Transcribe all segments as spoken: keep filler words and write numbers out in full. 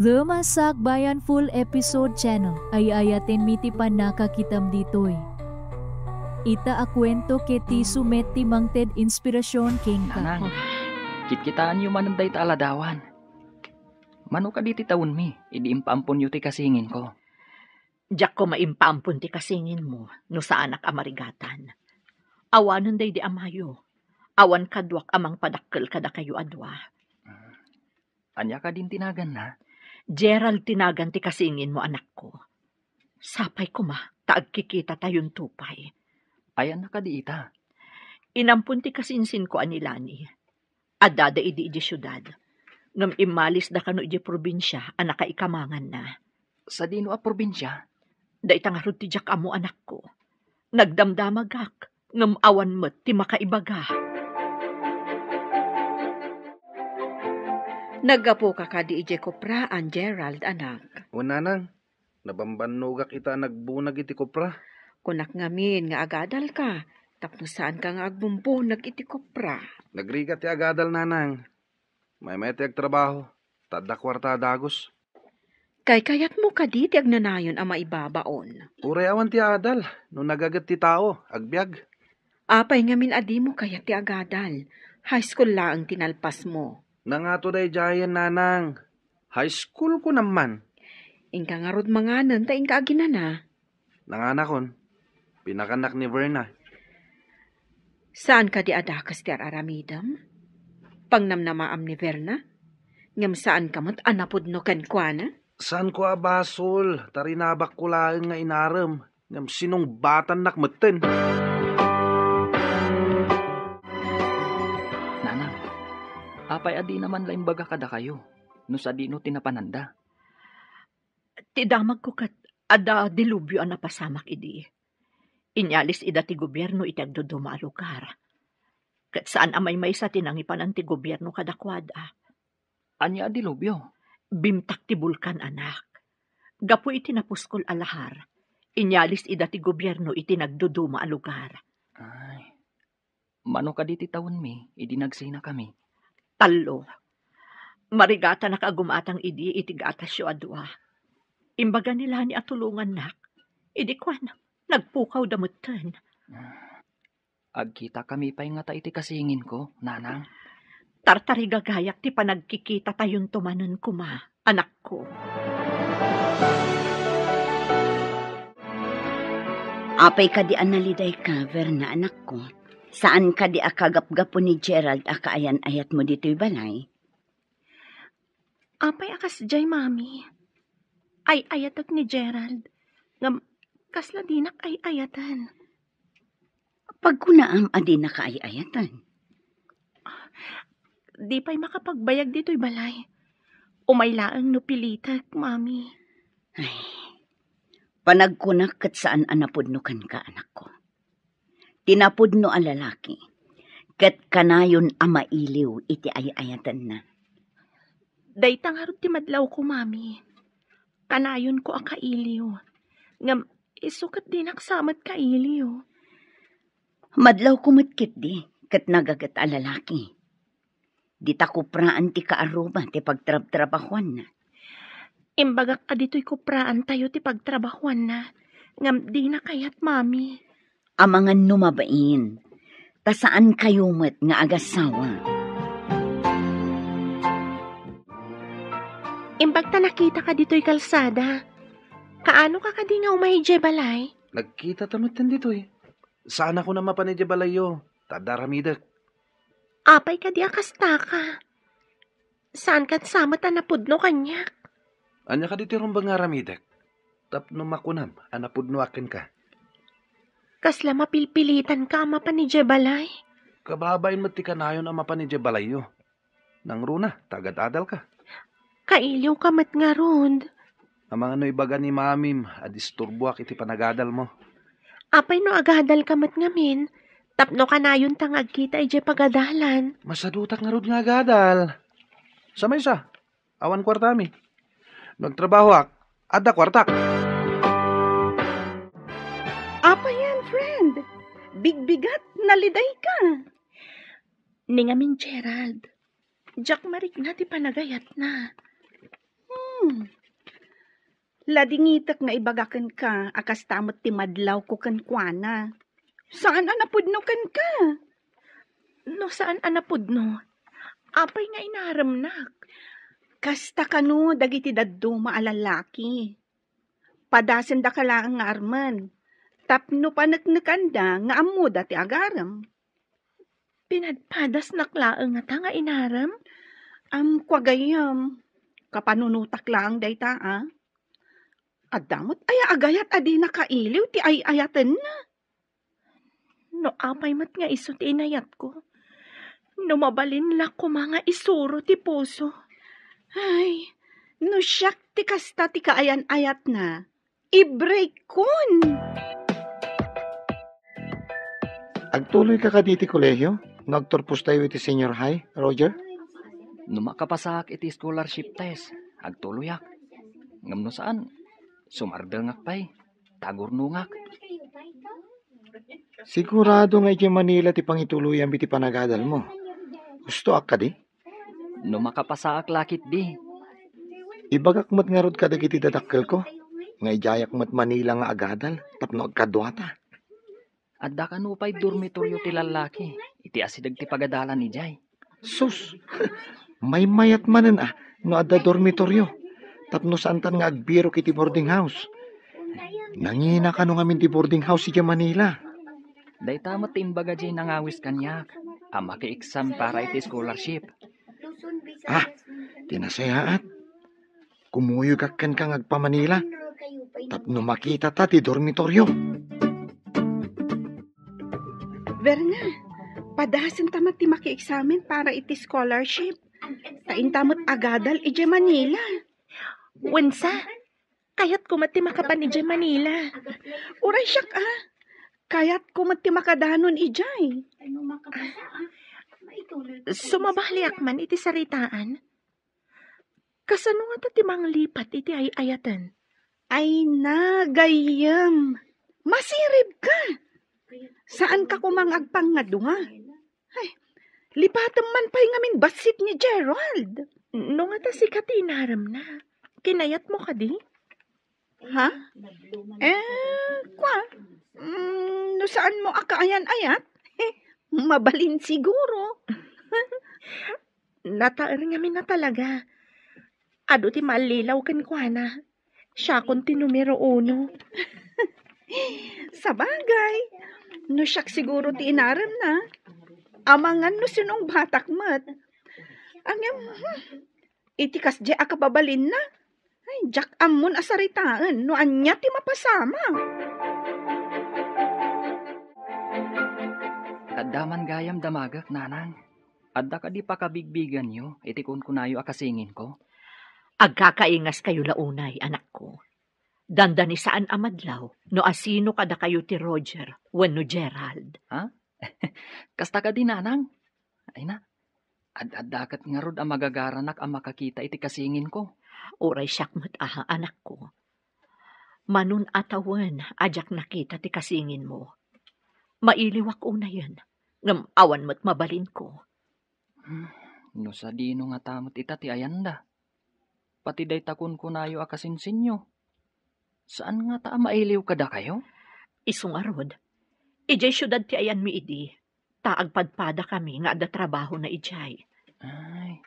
The Masakbayan Full Episode Channel. Ay-ayatenmi ti pannakakitam ditoy. Ita a kuento ket isu met ti mangted inspirasyon kenka. Nanang, kitkitaenyo manen dayta a ladawan. Mano kadi ti tawenmi, idi impaamponyo ti kasinginko? Diak koma impaampon ti kasinginmo no saanak a marigatan. Awanen daydi amayo. Awan kaduak a mangpadakkel kadakayo a dua. Ania kadin ti naganna? Gerald ti nagan ti kasinginmo, anakko. Sapay koma ta agkikitatayon pay. Ayanna kadi ita? Inampon ti kasinsinko a ni Lani. Addada idi idiay siudad. Ngem immalisda kano idiay probinsia a nakaikamanganna. Sadino a probinsia? Dayta ngarud ti diak ammo, anakko. Nagdamdamagak, ngem awan met ti makaibaga. Naggapuka kadi idiay kopraan, Gerald, anak? Wen, nanang, nabambannogak ita a nagbunag iti kopra. Kunak ngamin nga agadalka, tapno saanka nga agbumbunag iti kopra. Nagrigat ti agadal, nanang. Maymay ti agtrabaho, ta adda kuarta a dagus. Kaykayatmo kadi ti agnanayon a maibabaon? Uray awan ti adal, no nagaget ti tao, agbiag. Apay ngamin a dimo kayat ti agadal? High school laeng ti nalpasmo. Nangato daydiayen, nanang. High school ko naman. Inka ngarud manganen ta inka aginana. Nanganakon, pinakannak ni Verna. Saan kadi a dakes ti ar-aramidem? Pangnamnamaam ni Verna? Ngem saanka met a napudno kenkuana? Saanko a basol, ta rinabakko laeng nga inarem, ngem sinungbatannak metten. Nanang, apay a dina man la imbaga kadakayo, no sadino ti napananda? Ti damagko ket adda dilubyo a napasamak idi. Inyalis ida ti gobierno iti agduduma a lugar. Ket saan a maymaysa ti nangipanan ti gobierno kadakuada. Ania a dilubyo? Bimtak ti bulkan, anak. Gapu iti napuskol a lahar, inyalis ida ti gobierno iti nagduduma a lugar. Ay. Mano kadi ti tawenmi idi nagsinakami? Tallo. Marigatanak a gumatang idi iti gatasyo a dua. Imbaga ni Lani a tulongannak. Idi kuan, nagpukawda metten. Agkitakami pay ngata iti kasinginko, nanang? Tartarigagayak ti panagkikitatayonto manen koma, anakko. Apay kadi a nalidayka, Verna, anakko? Saan kadi a kagapgapu ni Gerald a kaayan-ayatmo ditoy balay? Apay a kasdiay, Mami? Ay-ayatek ni Gerald. Ngem, kasla dinak ay-ayaten. Pagkunaam a dinaka ay-ayaten. Di pay makapagbayag ditoy balay. Umay laeng no pilitek, Mami. Ay, panagkunak ket saan a napudno kenka, anakko. Ti napudno a lalaki, ket kanayon a mailiw iti ay-ayatenna. Dayta ngarud ti madlawko, Mami. Kanayonko a kailiw. Ngem isu ket dinak sa met kailiw. Madlawko met ketdi, ket nagaget a lalaki. Dita kupraan ti kaarruba ti pagtrabtrabahuanna. Imbagak a ditoy kupraantayo ti pagtrabahuanna, ngem dina kayat, Mami. Amangan no mabain, ta saankayo met nga agasawa. Imbag ta nakitaka ditoy kalsada. Kaano ka kadi nga umay idiay balay? Nagkita ta metten ditoy. Saan a kunam a mapan idiay balayyo, ta adda aramidek. Apay kadi a kastaka? Saan ket sa met a napudno kaniak? Ania kadi ti rumbeng nga aramidek? Tapno makunam a napudnoak kenka. Kasla mapilpilitanka a mapan idiay balay? Kababain met ti kanayon a mapan idiay balayyo. Nangruna, ta agad-adalka. Kailiwka met ngarud. Amangan no ibaga ni Mamim a disturboak iti panagadalmo. Apay no agadalka met ngamin, tapno kanayonta nga agkita idiay pagadalan. Masadutak ngarud nga agadal. Sa maysa, awan kuartami. No agtrabahoak, adda kuartak. Apay yan, friend? Bigbigat, nalidayka. Ni ngamin, Gerald, diak marikna ti panagayatna. Hmm. Ladingitek nga ibaga kenka a kasta met ti madlawko kenkuana. Saan a napudno kenka? No saan a napudno, apay nga inaremnak? Kasta kano dagiti dadduma a lallaki. Padasendaka laeng nga armen, tapno paneknekanda nga ammoda ti agarem. Pinadpadasnak laeng ngata nga inarem? Am, kua gayyem, kapanunotak laeng dayta, a. Adda met aya agayat a di nakailiw ti ay-ayatenna? No apay met nga isu ti inayatko, no mabalin la koma nga isuro ti puso. Ay, no siak ti kasta ti kaayan-ayatna, ibreak-kon! Agtuloyka kadi iti kolehio no agturpostayo iti senior high, Roger? No makapasaak iti scholarship test, agtuloyak. Ngem no saan, sumardengak pay, tagurnongak. Sigurado nga idiay Manila ti pangituloyam iti panagadalmo. Hustoak kadi? No makapasaak la ketdi. Ibagak met ngarud kadagiti dadakkelko nga idiayak met Manila nga agadal tapno agkaduata. Adda kano pay dormitorio ti lallaki iti asideg ti pagadalan idiay? Sus! Maymayat manen a no adda dormitorio tapno saantan nga agbirok iti boarding house. Nangina kano ngamin ti boarding house idiay Manila. Dayta met ti imbaga diay nangawis kaniak a maki-exam para iti scholarship. Ah, ti nasayaat. Kumuyogak kenka nga agpa-Manila tapno makitata ti dormitorio. Verna, padasenta met ti maki-examen para iti scholarship. Ta inta met agadal idiay Manila. Wensa, kayatko met ti makapan idiay Manila. Uray siak, a. Kayatko met ti makadanon idiay. Sumabaliak man iti saritaan. Kasano ngata ti manglipat iti ay-ayaten? Ay na, gayyem. Masiribka. Saanka koma nga agpangngadua? Ay, lipatem man pay ngamin bassit ni Gerald. No ngata sika ti inaremna, kinayatmo kadi? Ha? Eh, kua, mm, no saanmo a kaayan-ayat, mabalin siguro. Nataer ngamin a talaga. Adu ti mallilaw kenkuana. Siakon ti numero uno. Sabagay, no siak siguro ti inaremna, amangan no sinungbatak met. Ngem, hmm, iti kasdiay a kababalinna, ay, diak ammon a saritaen no ania ti mapasamak. Adda man gayam damagek, nanang. Adda kadi pakabigbiganyo iti kunkunayo a kasinginko? Agkakaingaskayo la unay, anakko. Dandani saan a madlaw no asino kadakayo ti Roger wenno Gerald. Ha? Kasta kadi, nanang? Ay na, ad-adda ket ngarud a magagaranak a makakita iti kasinginko. Uray siak met aha, anakko. Manon a tawen a diak nakita ti kasinginmo. Mailiwak unayen, ngem awan met mabalinko. Hmm, no sadino ngata met ita ti ayanda? Pati dayta kunkunayo a kasinsinyo, saan ngata a mailiw kadakayo? Isu ngarud, idiay siudad ti ayanmi idi, ta agpadpadakami nga adda trabahona idiay. Ay,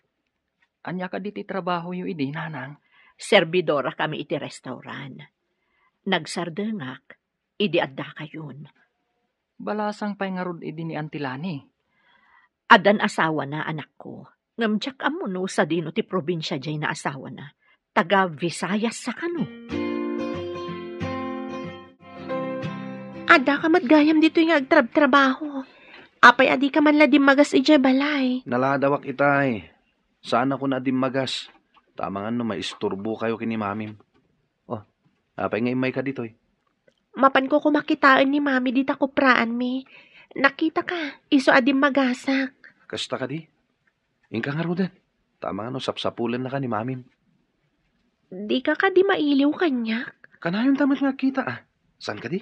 ania kadi ti trabahoyo idi, nanang? Serbidorakami iti restaurant. Nagsardengak idi addakayon. Balasang pay ngarud idi ni Auntie Lani? Addan asawana, anakko. Ngem diak ammo no sadino ti probinsia diay naasawana. Taga Visayas sa kano? Addaka met gayam ditoy nga agtrabtrabaho. Apay a dika man la dimmagas idiay balay? Naladawak itay. Saanakon a dimmagas. Ta amangan no maisturbokayo ken ni mamim. Oh, apay nga immayka ditoy? Mapanko koma kitaen ni Mami dita kupraanmi. Nakitaka, isu a dimmagasak. Kasta kadi? Inka ngaruden. Ta amangan no sapsapulennaka ni Mamim. Dika kadi mailiw kaniak? Kanayonta met nga agkita, a. Saan kadi?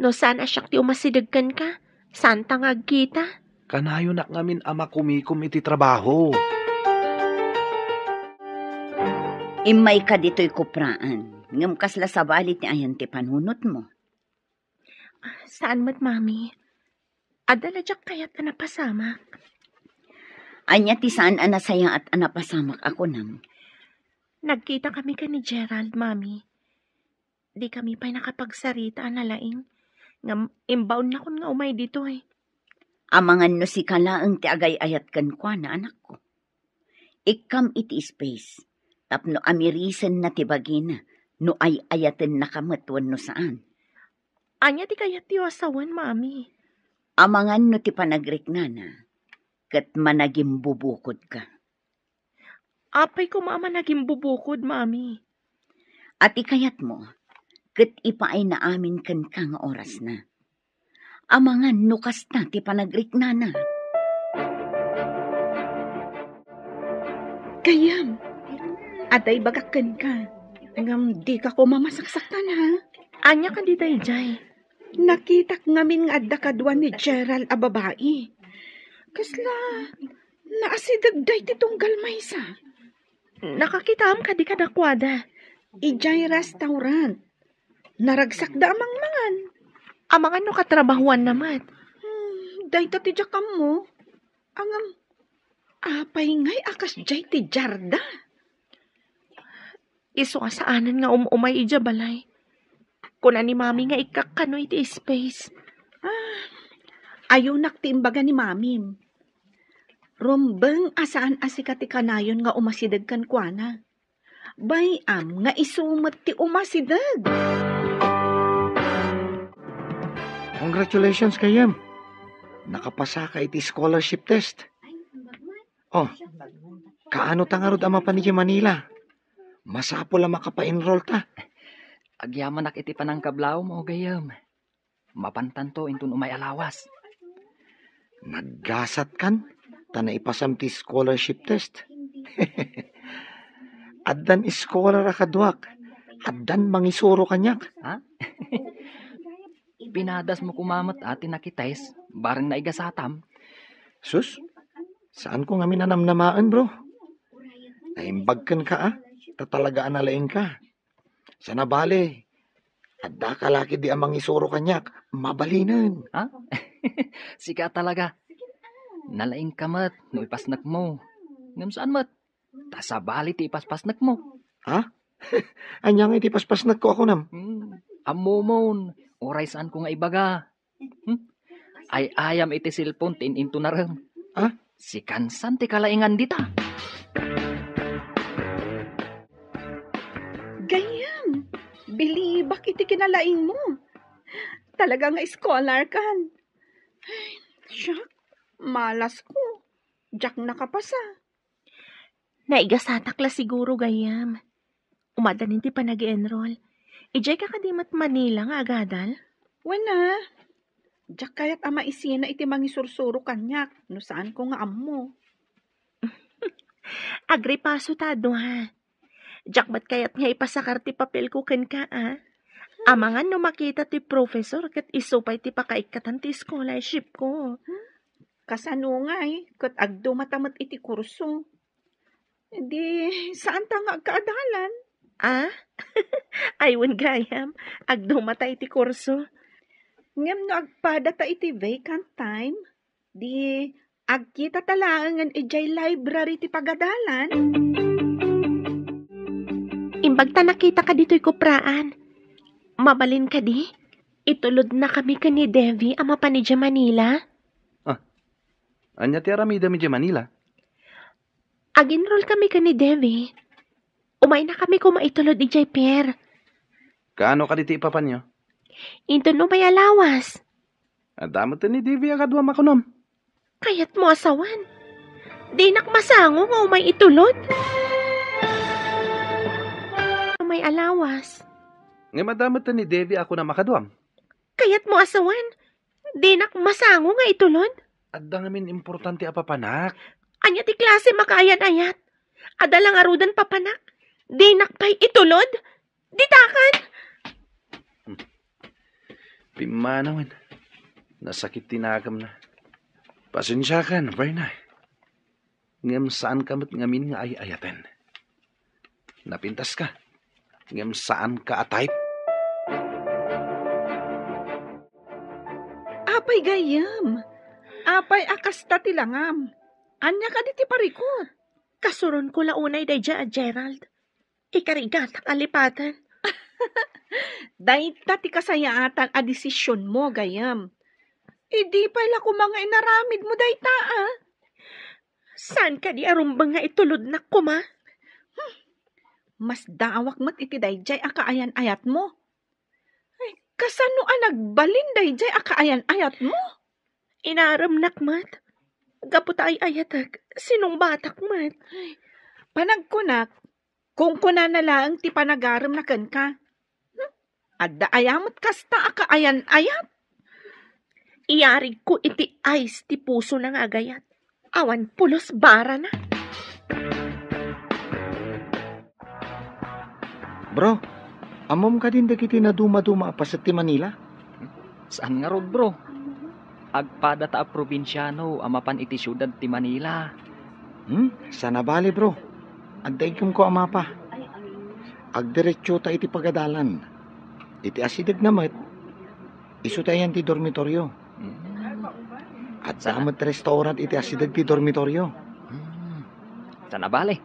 No saan a siak ti umasideg kenka, saanta nga agkita. Kanayonak ngamin a makumikom iti trabaho. Immayka ditoy kupraan, ngem kasla sabali ti ayan ti panunotmo. Ah, saan met, Mami. Adda la diak kayat a napasamak. Ania ti saan a nasayaat a napasamak a kunam? Nagkita kami ken ni Gerald, Mami. Di kami pay nakapagsarita a nalaing. Ngem imbaonnakon nga umay ditoy. Amangan no sika laeng ti agay-ayat kenkuana, anakko. Ikkam iti space tapno amirisenna ti bagina no ay-ayatennaka met wenno saan. Ania ti kayatyo a sawen, Mami? Amangan no ti panagriknana ket managimbubukodka. Apay koma a managimbubukod, Mami? A ti kayatmo, ket ipaayna amin kenka nga orasna. Amangan no kasta ti panagriknana. Gayyem, adda ibagak kenka. Ngem dika koma masaksaktan, ha? Ania kadi daydiay? Nakitak ngamin nga adda kadua ni Gerald a babai. Kasla naasideg daydi tunggal maysa. Nakakitaam kadi kadakuada? Idiay restaurant. Naragsakda a mangmangan. Amangan no katrabahuanna met. Hmm, dayta ti diak ammo. Ngem, apay ngay a kasdiay ti diarda? Isu a saanen nga um-umay idiay balay. Kuna ni Mami nga ikkak kano iti space. Ah, ayonak ti imbaga ni Mamim. Rumbeng a saan a sika ti kanayon nga umasideg kenkuana. Bay-am nga isu met ti umasideg. Congratulations, gayyem. Nakapasaka iti scholarship test. Oh, kaano ta ngarud a mapan idiay Manila? Masapul a makapa-enroll ta. Agyamanak iti panangkablawmo, gayyem. Mapantanto inton umay a lawas. Naggasatkan ta naipasam ti scholarship test. Addan scholar a kaduak. Addan mangisuro kaniak. Ha? Pinadasmo koma met a ti nakitest, bareng naigasatam. Sus, saanko ngamin a namnamaen, bro. Naimbag kenka, a, ta talaga a nalaingka. Sana bale, adda ka la ketdi a mangisuro kaniak, mabalinen. Ha? Sika talaga. Nalaingka met no ipasnekmo. Ngem saan met. Ta sabali ti ipaspasnekmo. Ha? Ania ngay ti ipaspasnekko a kunam? Hmm. Ammomon, uray saanko nga ibaga. Hmm? Ay-ayam iti cellphone ti in-intunarem. Ha? Sikan san ti kalaingan dita. Gayyem, bilibak iti kinalaingmo. Talaga nga scholar kan. Ay, siak, malasko. Diak nakapasa. Naigasatak la siguro, gayyem. Umadanin ti panag-enroll. Idiay ka kadi met Manila nga agadal? Wen a. Diak kayat a maisina iti mangisursuro kaniak no saanko nga ammo. Agripaso ta a dua. Diak met kayat nga ipasakar ti papelko kenka, a. Amangan no makita ti professor ket isu pay ti pakaikkatan ti scholarshipko. Kasano ngay ket agdumata met iti kurso? Di, saanta nga agkaadalan? Ah? Ay, wen gayyem, agdumata iti kurso. Ngem no agpadata iti vacant time, di, agkitata laengen idiay library ti pagadalan. Imbag ta nakitaka ditoy kupraan. Mabalin kadi? Itulodnakami ken ni Devi a mapan idiay Manila. Ah, ania ti aramidem idiay Manila? Ag-enroll kami ken ni Devi. Umaynakami koma itulod idiay pier. Kaano kadi ti ipapanyo? Inton umay a lawas. Adda met ni Devi a kaduam a kunam. Kayatmo a sawen? Dinak masango nga umay itulod. Umay a lawas. Ngem adda met ni Devi a kunam a kaduam. Kayatmo a sawen? Dinak masango nga itulod. Adda ngamin importante a papanak. Ania ti klase makaayan-ayat? Adda la ngaruden papanak. Dinak pay itulod? Ditakan! Hmm. Pimmanawen. Nasakit ti nagamna. Pasensiakan, Verna. Ngem saanka met ngamin nga ay-ayaten. Napintaska. Ngem saanka a type. Apay gayyem? Apay a kasta ti langam? Ania kadi ti parikut? Kasuronko la unay daydiay a Gerald. Ikarigatak a lipaten. Dayta ti kasayaatan a desisionmo, gayyem. Idi pay la koma nga inaramidmo dayta, a? Saan kadi a rumbeng nga itulodnak koma? Hmm. Masdaawak met iti daydiay a kaayan-ayatmo. Ay, kasano a nagbalin daydiay a kaayan-ayatmo? Inaremnak met. Gapu ta ay-ayatek, sinungbatak met. Ay, panagkunak, kunkunana laeng ti panagaremna kenka. Hmm? Adda aya met kasta a kaayan-ayat? Iyarigko iti ice ti pusona nga agayat. Awan pulos barana. Bro, ammom kadin dagiti nadumaduma a paset ti Manila? Saan ngarud, bro? Agpadata a probinsiano a mapan iti siudad ti Manila. Hmm? Saan a bale, bro. Adda iggem ko a mapa. Agdiretsota iti pagadalan. Iti asidegna met, isu ti ayan ti dormitoryo. Mm. Adda met restaurant iti asideg ti dormitoryo. Mm. Saan a bale.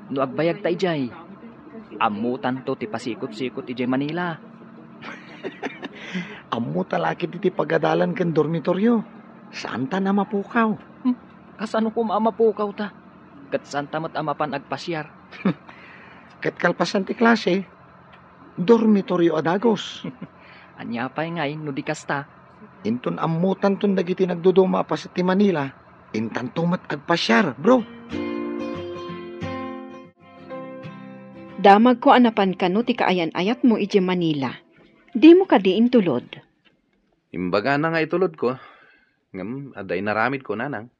No agbayagta idiay, ammotanto ti pasikot-sikot idiay Manila. Ammota la ketdi ti pagadalan ken dormitoryo. Saanta a mapukaw. Hmm. Kasano koma a mapukawta? Ket saanta met a mapan agpasiar. Ket kalpasan ti klase, dormitoryo a dagus. Ania pay ngay no di kasta? Inton ammotanton dagiti nagduduma a paset ti Manila, intanto met agpasiar, bro. Damagko a napan kano ti kaayan-ayatmo idiay Manila. Dimo kadi intulod? Imbagana nga itulodko, ngem adda inaramidko, nanang.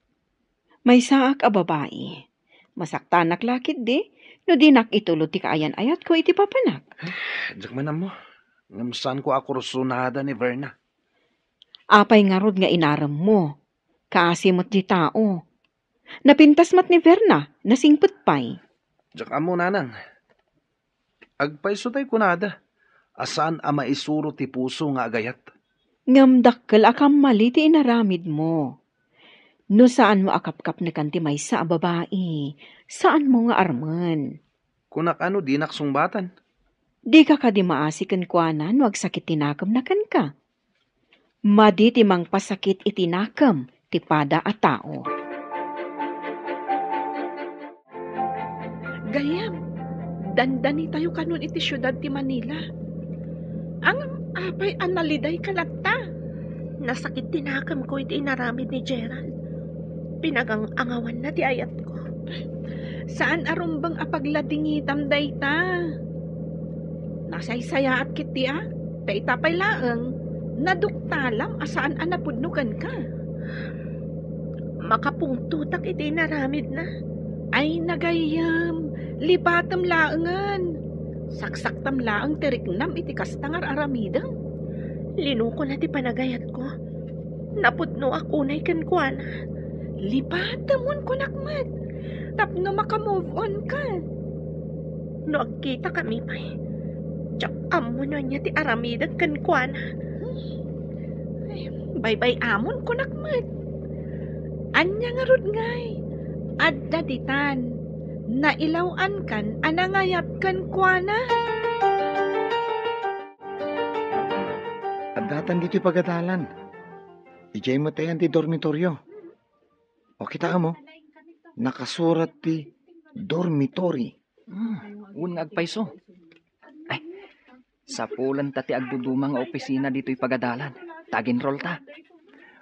Maysaak a babai. Masaktanak la ketdi no dinak itulod ti kaayan-ayatko iti papanak. Diak man ammo. Ngem saanko a kursunada ni Verna. Apay ngarud nga inaremmo? Kaasi met ti tao. Napintas met ni Verna, nasingpet pay. Diak ammo, nanang. Agpayso tay kunada a saan a maisuro ti puso nga agayat. Ngem dakkel a kammali ti inaramidmo. No saanmo a kapkapnekan ti maysa a babai, saanmo nga armen. Kunak a no dinak sungbatan. Dika kadi maasi kenkuana no agsakit ti nakemna kenka? Madi ti mangpasakit iti nakem ti pada a tao. Gayyem, dandanitayo kanon iti siudad ti Manila. Ngem apay a nalidayka latta? Nasakit ti nakemko iti inaramid ni Gerald. Pinagang-angawanna ti ayatko. Saan a rumbeng a pagladingitam dayta. Nasaysayaat ketdi a, ta ita pay laeng, naduktalam a saan a napudno kenka. Makapungtotak iti inaramidna. Ay, nagayyem, lipatem laengen. Saksaktam laeng ti riknam iti kasta nga ar-aramidem. Linukona ti panagayatko. Napudnoak unay kenkuana. Lipatemon, kunak met, tapno maka-move on ka. No agkitakami pay, diak ammo no ania ti aramidek kenkuana. Ay, baybay-amon, kunak met. Ania ngarud ngay? Adda ditan. Nailaw-ankan a nangayat kenkuana. Addatan ditoy pagadalan. Idiay met ayan ti dormitoryo. O, kitaem, o. Nakasurat ti dormitory. Hmm, wen nga agpayso. Ay, sapulenta ti agduduma nga opisina ditoy pagadalan. Ta aginrolta.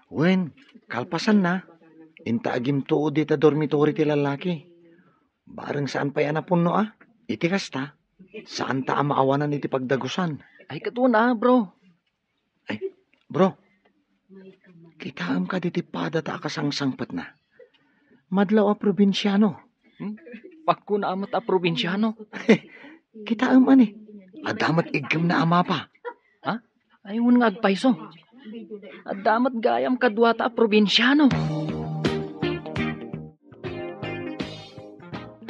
Wen, kalpasanna, inta agimtuod dita dormitory ti lallaki. Bareng saan pay a napunno a. Iti kasta, saanta a maawanan iti pagdagusan. Ay, ket wen a, bro. Ay, bro, kitaem kadi ti padata a kasangsangpetna? Madlaw a probinsiano. Hmm? Pagkuna met a probinsiano. Kitaem, ani, adda met iggemna a mapa. Ha? Ay, wen nga agpayso. Adda met gayam kaduata a probinsiano.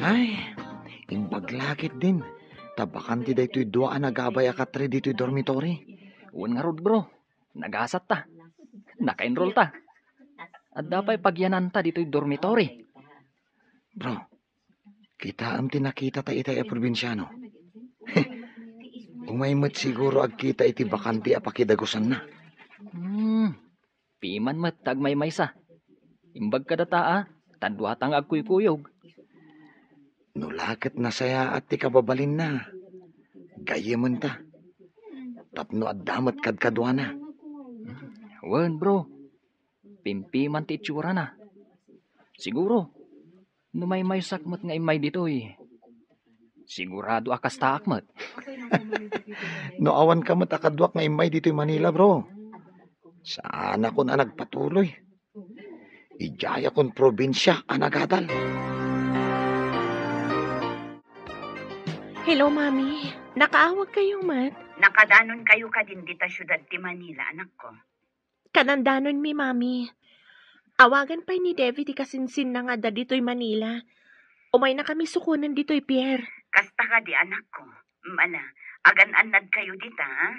Ay, imbag la Ketdin, ta bakante daytoy dua a nagabay a katre ditoy dormitory. Wen ngarud, bro. Nagasat ta. Naka-enroll ta. Adda pay pagyananta ditoy dormitory. Bro, kitaem ti nakitata itay a probinsiano. Umay met siguro agkita iti bakante a pakidagusanna. Hmm, piman met ta agmaymaysa. Imbag kadata a, ta duata nga agkuykuyog. No la ket nasayaat ti kababalinna, gayyementa. Tapno adda met kadkaduana. Wen, bro. Pimpiman ti itsurana. Siguro, no maymaysak met nga immay ditoy, sigurado a kastaak met. No awanka met a kaduak nga immay ditoy Manila, bro, saanakon a nagpatuloy. Idiayakon probinsia a nagadal. Hello, Mami. Nakaawag kayo met? Nakadanonkayo kadin dita siudad ti Manila, anakko? Kadandanonmi, Mami. Awagan pay ni Devi ti kasinsinna nga adda ditoy Manila. Umaynakami sukonen ditoy pier. Kasta kadi, anakko. Mala, agan-annadkayo dita, ha?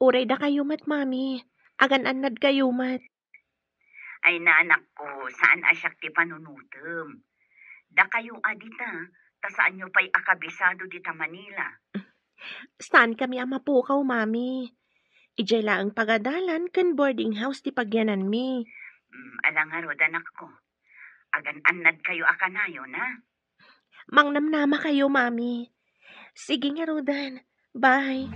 Uray dakayo met, Mami. Agan-annadkayo met. Ay, anakko, saan a siak ti panunotem. Dakayo a dita, ta saanyo pay a kabisado dita Manila. Saankami a mapukaw, Mami. Idiay laeng pagadalan ken boarding house ti pagyananmi. Mm, ala ngarud, anakko. Agan-annadkayo a kanayon, ha? Mangnamnamakayo, Mami. Sige ngaruden. Bye.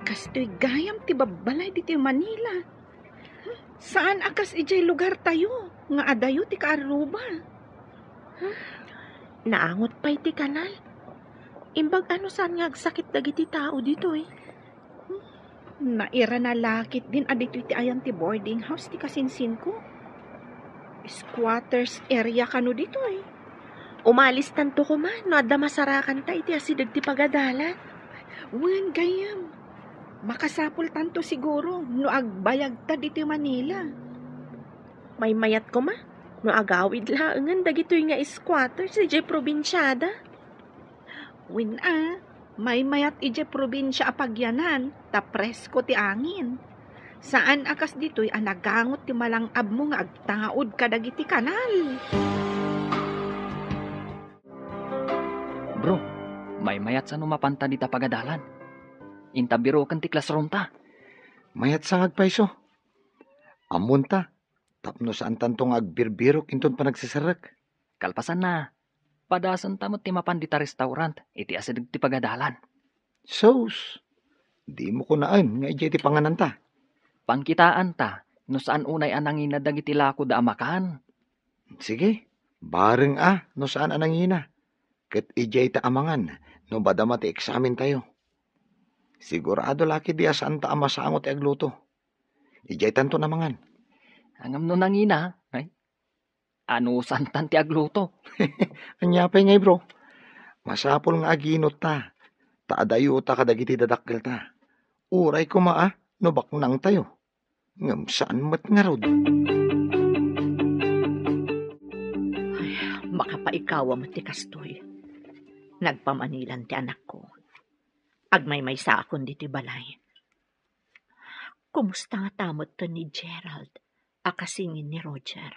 Kastoy gayam ti babbalay ditoy Manila. Saan a kas idiay lugartayo nga adayo ti kaarruba. Naangot pay ti kanal. Imbag a no saan nga agsakit dagiti tao ditoy. Nairana la ketdin a ditoy ti ayan ti boarding house ti kasinsinko. Squatters area kano ditoy. Umalistanto koma no adda masarakanta iti asideg ti pagadalan. Wen, gayyem. Makasapultanto siguro no agbayagta ditoy Manila. Maymayat koma no agawid laengen dagitoy nga squatters idiay probinsiada. Wen a, maymayat idiay probinsia a pagyanan, ta presko ti angin. Saan a kas ditoy a nagangot ti malang-abmo nga agtaud kadagiti kanal. Bro, maymayat sa no mapanta dita pagadalan. Inta biroken ti classroom ta. Mayat sa nga agpayso. Ammonta, tapno saantanto nga agbirbirok inton panagseserrek. Kalpasanna, padasenta met ti mapan dita restaurant iti asideg ti pagadalan. Sus, dimo kunaen nga idiay ti pangananta. Pankitaanta no saan unay a nangina dagiti lakoda a makan. Sige, bareng a no saan a nangina. Ket idiay ta a mangan no madama ti eksamentayo. Sigurado la ketdi a saanta a masango ti agluto. Idiaytanto a mangan. Ngem no nangina, ay, anusantan ti agluto. Ania pay ngay, bro? Masapul nga aginutta, ta adayota kadagiti dadakkelta. Uray koma a no baknangtayo. Ngem saan met ngarud. Ay, makapaikawa met ti kastoy. Nagpamanilan ti anakko. Agmaymaysaakon ditoy balay. Kumusta ngata metten ni Gerald a kasingin ni Roger?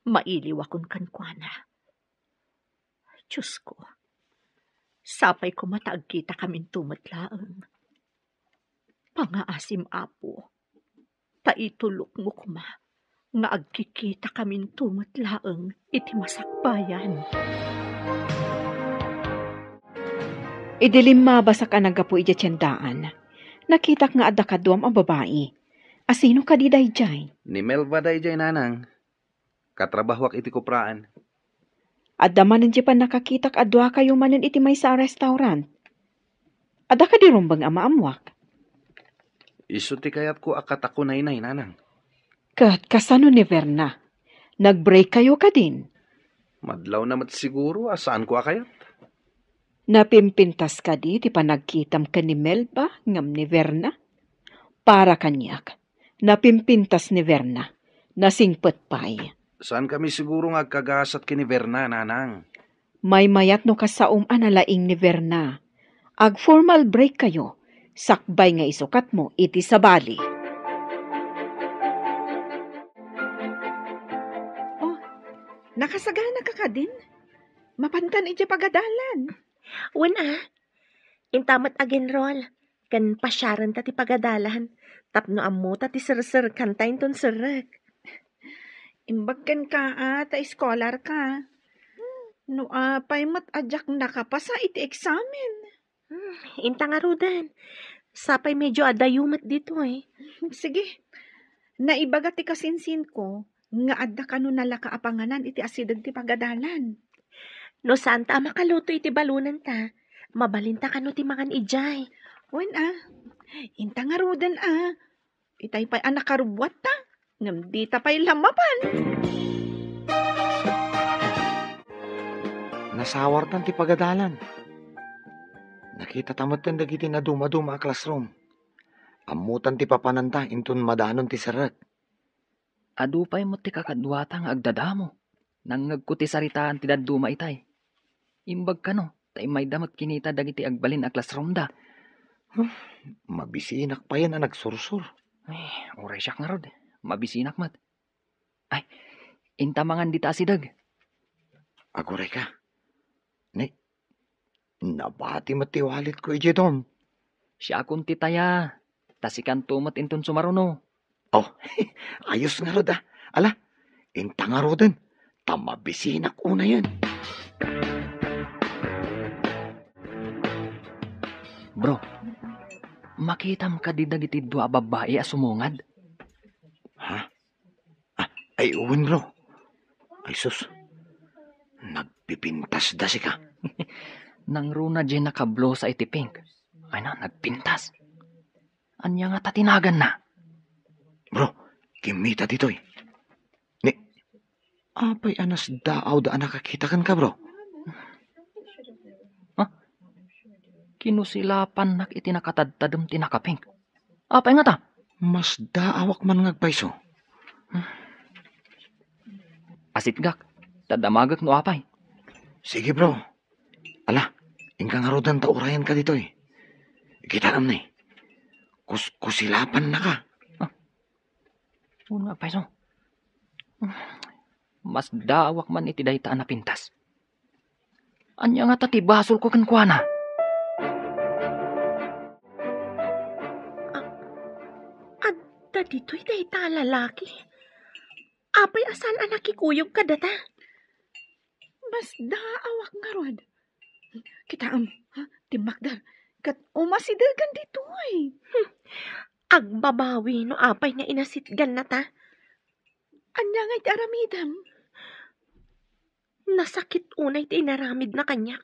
Mailiwakon kenkuana. Diosko, sapay koma ta agkitakaminto met laeng. Pangaasim, Apo, ta itulokmo koma nga agkikitakaminto met laeng iti masakbayan. Idi limmabasak a naggapu idiay tiendaan, nakitak nga adda kaduam a babai. Asino kadi daydiay? Ni Melba daydiay, nanang. Katrabahuak iti kupraan. Adda manen diay pannakakitak a duakayo manen iti maysa a restaurant. Adda kadi rumbeng a maammuak? Isu ti kayatko a katakunaynay, nanang. Ket kasano ni Verna? Nag-break kayo kadin? Madlawna met siguro a saanko a kayat. Napimpintas kadi ti panagkitam ken ni Melba ngem ni Verna? Para kaniak, napimpintas ni Verna. Nasingpet pay. Saankami siguro nga agkagasat ken ni Verna, nanang. Maymayat no kasaom a nalaing ni Verna. Ag-formal break kayo, sakbay nga isukatmo iti sabali. Oh, nakasagana ka kadin? Mapankan idiay pagadalan. Wen a, inta met agenrol ken pasiarenta ti pagadalan tapno ammota ti serserkanta inton serrek. Imbag kenka a ta eskolar ka. No apay met a diak nakapasa iti eksamen. Hmm, inta ngaruden. Sapay medyo adayo met ditoy. Sige. Naibaga ti kasinsinko nga adda kano nalaka a panganan iti asideg ti pagadalan. No saanta a makaluto iti balonenta, mabalinta kano ti mangan idiay. Wen a, inta ngaruden a. Itay pay a nakarubbuatta, ngem dita pay la mapan. Nasawartan ti pagadalan. Nakitata metten dagiti nadumaduma a classroom. Ammotan ti papananta inton madanon ti serrek. Adu pay met ti kakaduata nga agdadamo. Nangngegko ti saritaan ti dadduma itay. Imbag kano, ta immayda met kinita dagiti agbalin a classroomda. Huh, mabisinak payen a nagsursor. Ay, uray siak ngarud, mabisinak met. Ay, inta mangan dita asideg. Agurayka. Ni, nabati met ti walletko idiay dorm. Siakon ti taya, ta sikanto met inton sumaruno. Oh, ayos ngarud a. Ala, inta ngaruden, ta mabisinak unayen. Bro, makitam kadi dagiti dua a babbai a sumungad? Ha? Ah, ay, wen, bro. Ay, sus. Nagpipintasda sika. Nangruna diay nakablusa iti pink. Ay na, nagpintas. Ania ngata ti naganna? Bro, kimmita ditoy. Ni, apay a nasdaawda a nakakita kenka, bro? Ha? Kinusilapannak iti nakatadtadem ti nakapink. Apay ngata? Masdaawak man nga agpayso. Asitgak, ta damagek no apay. Sige, bro. Ala, inka ngaruden ta urayenka ditoy. Kitaem ni. Kus-, kusilapannaka. Ah. Saan nga agpayso? Masdaawak man iti dayta a napintas. Ania ngata ti basolko kenkuana? A-, adda ditoy dayta a lalaki? Apay a saan a nakikuyog kadata? Masdaawak ngarud. Kitaem, ha? Timmakder. Ket umasidegan ditoy. Hmm. Agbabawi no apay nga inasitganna ta. Ania ngay ti aramidem? Nasakit unay ti inaramidna kaniak.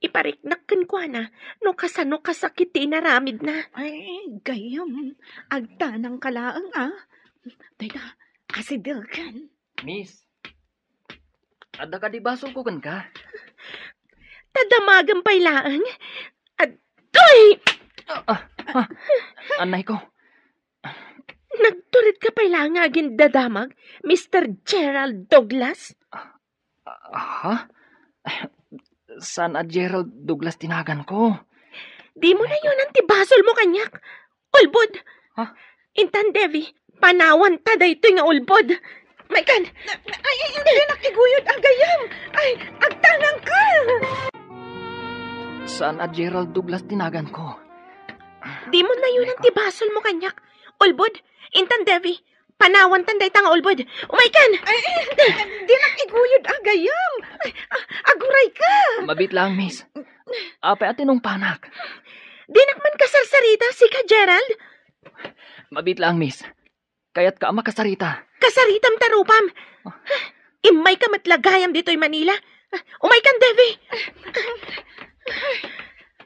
Ipariknak kenkuana no kasano kasakit ti inaramidna. Ay, gayyem. Agtanangka laeng, a. Dayta, asidegen. Miss, adda kadi basolko kenka? Ta damagem pay laeng. Adtoy! Ah, ah, ah, anayko. Nagturitka pay laeng nga agindadamag, Mister Gerald Douglas? Ah, ha? Saan a Gerald Douglas ti naganko. Dimo nayonan ti basolmo kaniak. Ulbod! Ha? Intan, Devi, panawanta daytoy nga ulbod. Maikan! Na, na, ay, ay, dinak iguyod a gayyem! Ay, agtanangka! Saan a Gerald Douglas ti naganko. Dimo nayonan ti basolmo kaniak. Ulbod, intan, Devi, panawantan dayta nga ulbod. Umaykan! Ay, ay, dinak iguyod a gayyem! Ay, a-, agurayka! Mabiit lang, miss. Apay a tinungpanak? Dinak man kasarsarita, sika, Gerald? Mabiit lang, miss. Kayatka a makasarita. Kasaritam ta rupam. Ah. Immayka met la gayam ditoy Manila. Umaykan, Devi.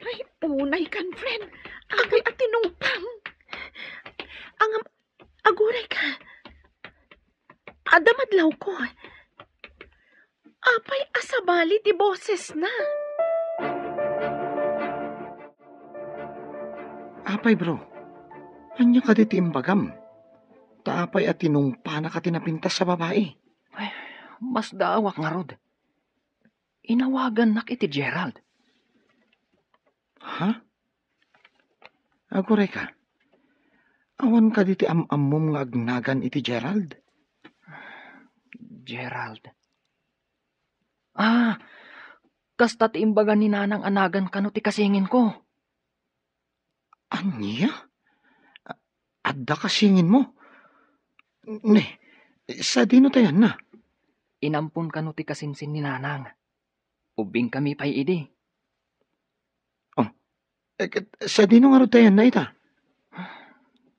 Ay, unaykan, friend. Apay a tinungpam. Angam, agurayka. Adda madlawko. Apay a sabali ti bosesna? Apay, bro, ania kadi ti imbagam? Ta apay a tinungpanaka ti napintas a babai? Ay, Masdaawak ngarud. Inawagannak iti Gerald. Ha? Agurayka, awan kadi ti am-ammom nga agnagan iti Gerald? Gerald. Ah, kasta ti imbaga ni Nanang a nagan kano ti kasinginko. Ania? A-, adda kasinginmo? Ne, sadino ta ayanna? Inampon kano ti kasinsin ni Nanang. Ubbingkami pay idi. Oh, eh, ket sadino ngarud ta ayanna ita?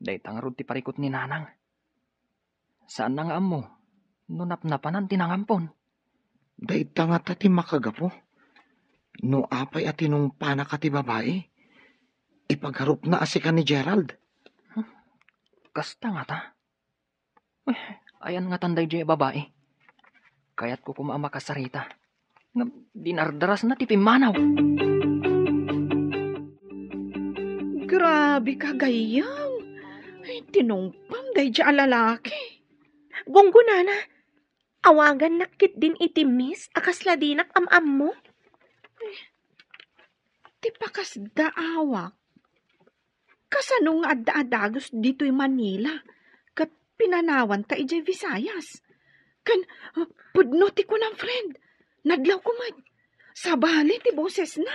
Dayta ngarud ti parikut ni Nanang. Saanna nga ammo no napnapanan ti nangampon. Dayta ngata ti makagapu. No apay a tinungpanaka ti babai, ipagarupna a sika ni Gerald. Hmm, kasta ngata. Eh, ayan ngatan daydiay a babai. Kayatko koma a makasarita. Ngem dinardarasna ti pimmanaw. Grabe ka, gayyem. Ay, tinungpam daydiay a lalaki. Gunggonana, awagannak ketdin iti miss a kasla dinak am-ammo. Ay, ti pakasdaawak. Kasano nga adda a dagus ditoy Manila ket pinanawanta idiay Visayas? Ken, uh, pudno ti kunam, friend. Nadlawko met. Sabali ti bosesna.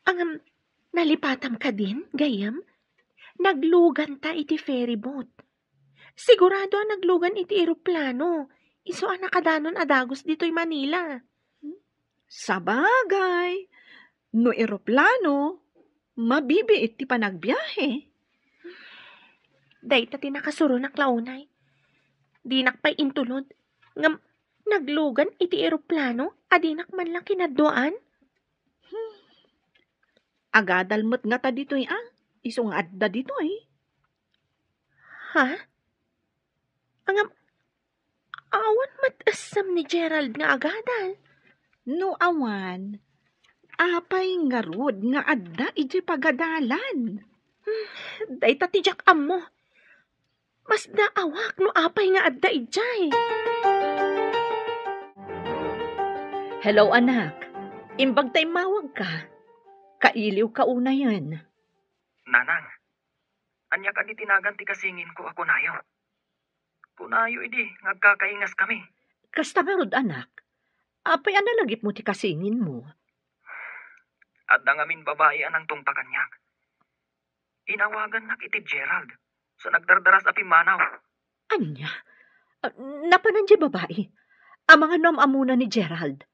Ngem, nalipatam kadin, gayyem? Nagluganta iti ferry boat. Sigurado a naglugan iti eroplano. Isu a nakadanon a dagus ditoy Manila. Sabagay, no eroplano, mabibiit ti panagbiahe. Dayta ti nakasuronak la unay. Dinak pay intulod. Ngem naglugan iti eroplano a dinak man la kinadduaan. Hmm. Agadal met ngata ditoy a, isu nga adda ditoy. Ha? Ngem, awan met essem ni Gerald nga agadal. No awan, apay ngarud nga adda idiay pagadalan? Hmm, dayta ti diak ammo. Masdaawak no apay nga adda idiay. Hello, anak. Imbag ta immawagka. Kailiwka unayen. Nanang, ania kadi ti nagan ti kasinginko a kunayo? Kunayo idi nga agkakaingaskami. Kasta ngarud, anak. Apay a nalagipmo ti kasinginmo? Adda ngamin babai a nangtungpa kaniak. Inawagannak iti Gerald, sa nagdardaras a pimmanaw. Ania? Ah, napanan diay babai? Amangan no am-ammona ni Gerald?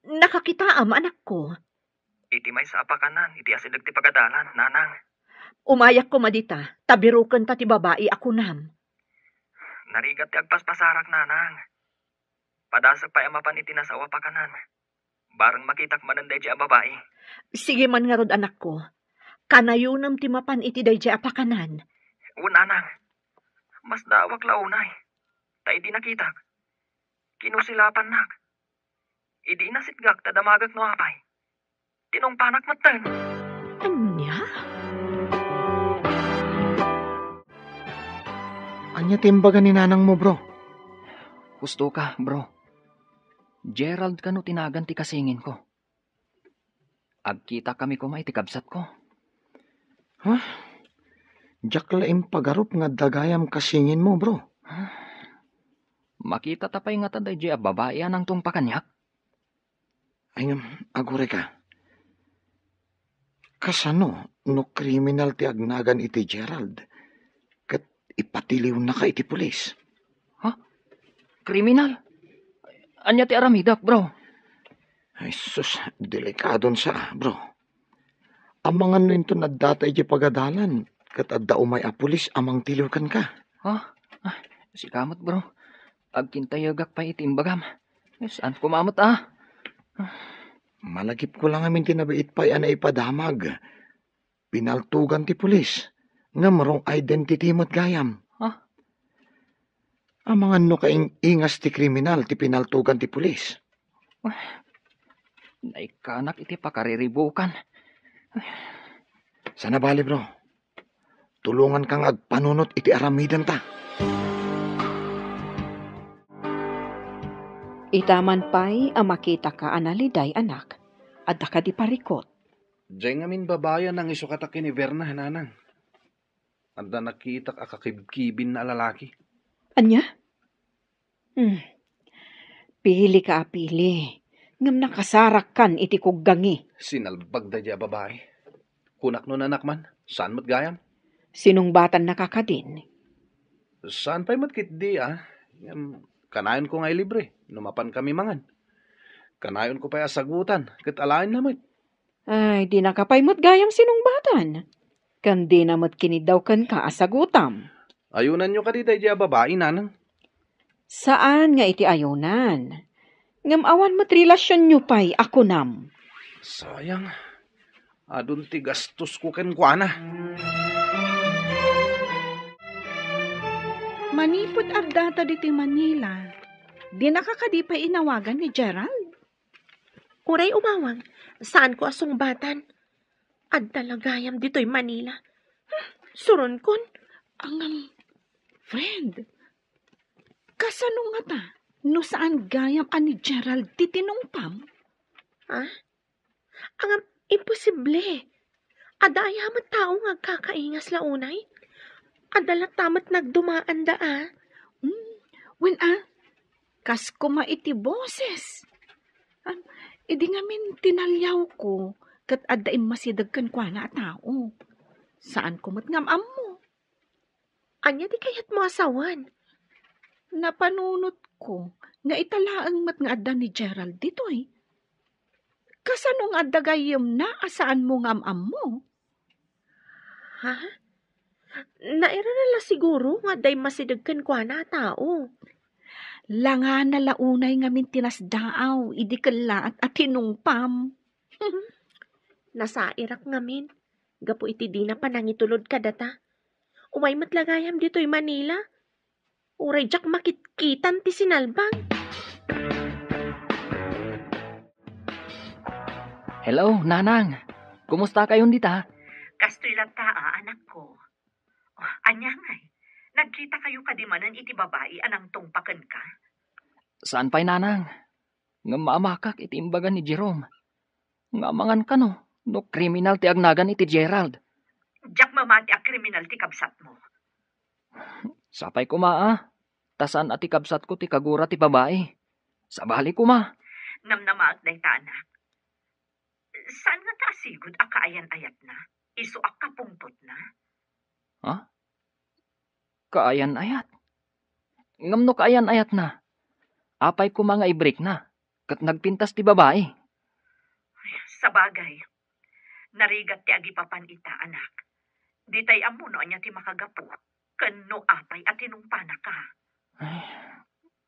Nakakitaam, anakko. Iti maysa a pakanan iti asideg ti pagadalan, nanang. Umayak koma dita, ta birukenta ti babai a kunam. Narigat ti agpaspasarak, nanang. Padasek pay a mapan iti nasao a pakanan. Bareng makitak manen daydiay a babai. Sige man ngarud, anakko. Kanayonem ti mapan iti daydiay a pakanan. Wen, nanang. Masdaawak la unay. Ta idi nakitak, kinusilapannak. Idi inasitgak ta damagek no apay, tinungpanak metten. Ania? Ania ti imbaga ni nanangmo, bro? Husto ka, bro. Gerald kano ti nagan ti kasinginko. Agkitakami koma iti kabsatko. Ha? Diak la impagarup nga adda gayam kasinginmo, bro. Makitata pay ngata daydiay a babai a nangtungpa kaniak? Ay ngem, agurayka. Kasano no kriminal ti agnagan iti Gerald ket ipatiliwnaka iti pulis? Ha? Kriminal? Ania ti aramidek, bro? Ay, sus, delikadon sa, bro. Amangan no inton addata idiay pagadalan ket adda umay a pulis a mangtiliw kenka. Ha? Ah, sika met, bro. Agkintayegak pay iti imbagam. Saan koma met, ah? Malagipko la ngamin ti nabiit pay a naipadamag. Pinaltugan ti pulis, ngem wrong identity met gayam. Ha? Amangan no kaing-ingas ti kriminal ti pinaltugan ti pulis. Naikkanak iti pakariribukan. Sana bali, bro. Tulonganka nga agpanunot iti aramidenta. Ita man pay a makitaka a naliday, anak, adda kadi parikut? Diay ngamin babai a nangisukata ken ni Berna, nanang. Adda nakitak a kakibkibin a lalaki. Ania? Hmm. Pilika a pili, ngem nakasarakkan iti kuggangi. Sinalbag daydiay a babai. Kunak no nanak man, saan met gayam? Sinungbatannaka kadin? Saan pay met ketdi, a. Ngem, kanayonko nga ilibre no mapankami mangan. Kanayonko pay a sagutan ket alaenna met. Ay, dinaka pay met gayam sinungbatan. Ken dina met kiniddaw kenka a sagutam. Ayunanyo kadi daydiay a babai, nanang? Saan nga iti ayunan. Ngem awan met relasionyo pay a kunam. Sayang. Adun ti gastosko kenkuana. Manipud addata ditoy Manila, dinaka kadi pay inawagan ni Gerald? Uray umawag, saanko a sungbatan. Adda la gayam ditoy Manila. Hmm, suronkon. Ngem, friend, kasano ngata no saan gayam a ni Gerald ti tinungpam? Ha? Ngem, imposible. Adda aya met tao nga agkakaingas la unay? Adda latta met nagdumaanda, a. Hmm, wen, a, kas koma iti boses. Am, idi ngamin tinaliawko, ket adda immasideg kenkuana a tao. Saanko met nga am-ammo. Ania ti kayatmo a sawen? Napanunotko nga ita laeng met nga adda ni Gerald ditoy. Kasano nga adda gayyemna a saanmo nga am-ammo? Ha? Nairana la siguro nga adda immasideg kenkuana a tao. Langana la unay ngamin ti nasdaaw idi kellaat a tinungpam. Nasairak ngamin gapu iti dina panangitulod kadata. Umay met la gayam ditoy Manila. Uray diak makitkitan ti sinalbag. Hello, Nanang. Kumusta kayon dita? Kastoy latta, a, anakko. Oh, ania ngay? Nagkita kayo kadi manen iti babai a nangtungpa kenka? Saan pay, Nanang. Ngem maamakak iti imbaga ni Jerome. Nga amangan kano no kriminal ti agnagan iti Gerald. Diak mamati a kriminal ti kabsatmo. Sapay koma, a, ta saan a ti kabsatko ti kagura ti babai. Sabali koma. Namnamaek dayta, anak. Saan ngata a sigud a kaayan-ayatna? Isu a kapungtotna? Ha? Kaayan-ayat? Ngem no kaayan-ayatna, apay koma nga ibrikna ket nagpintas ti babai? Sabagay, narigat ti agipapan ita, anak. Ditay ammo no ania ti makagapu ken no apay a tinungpanaka. Ay,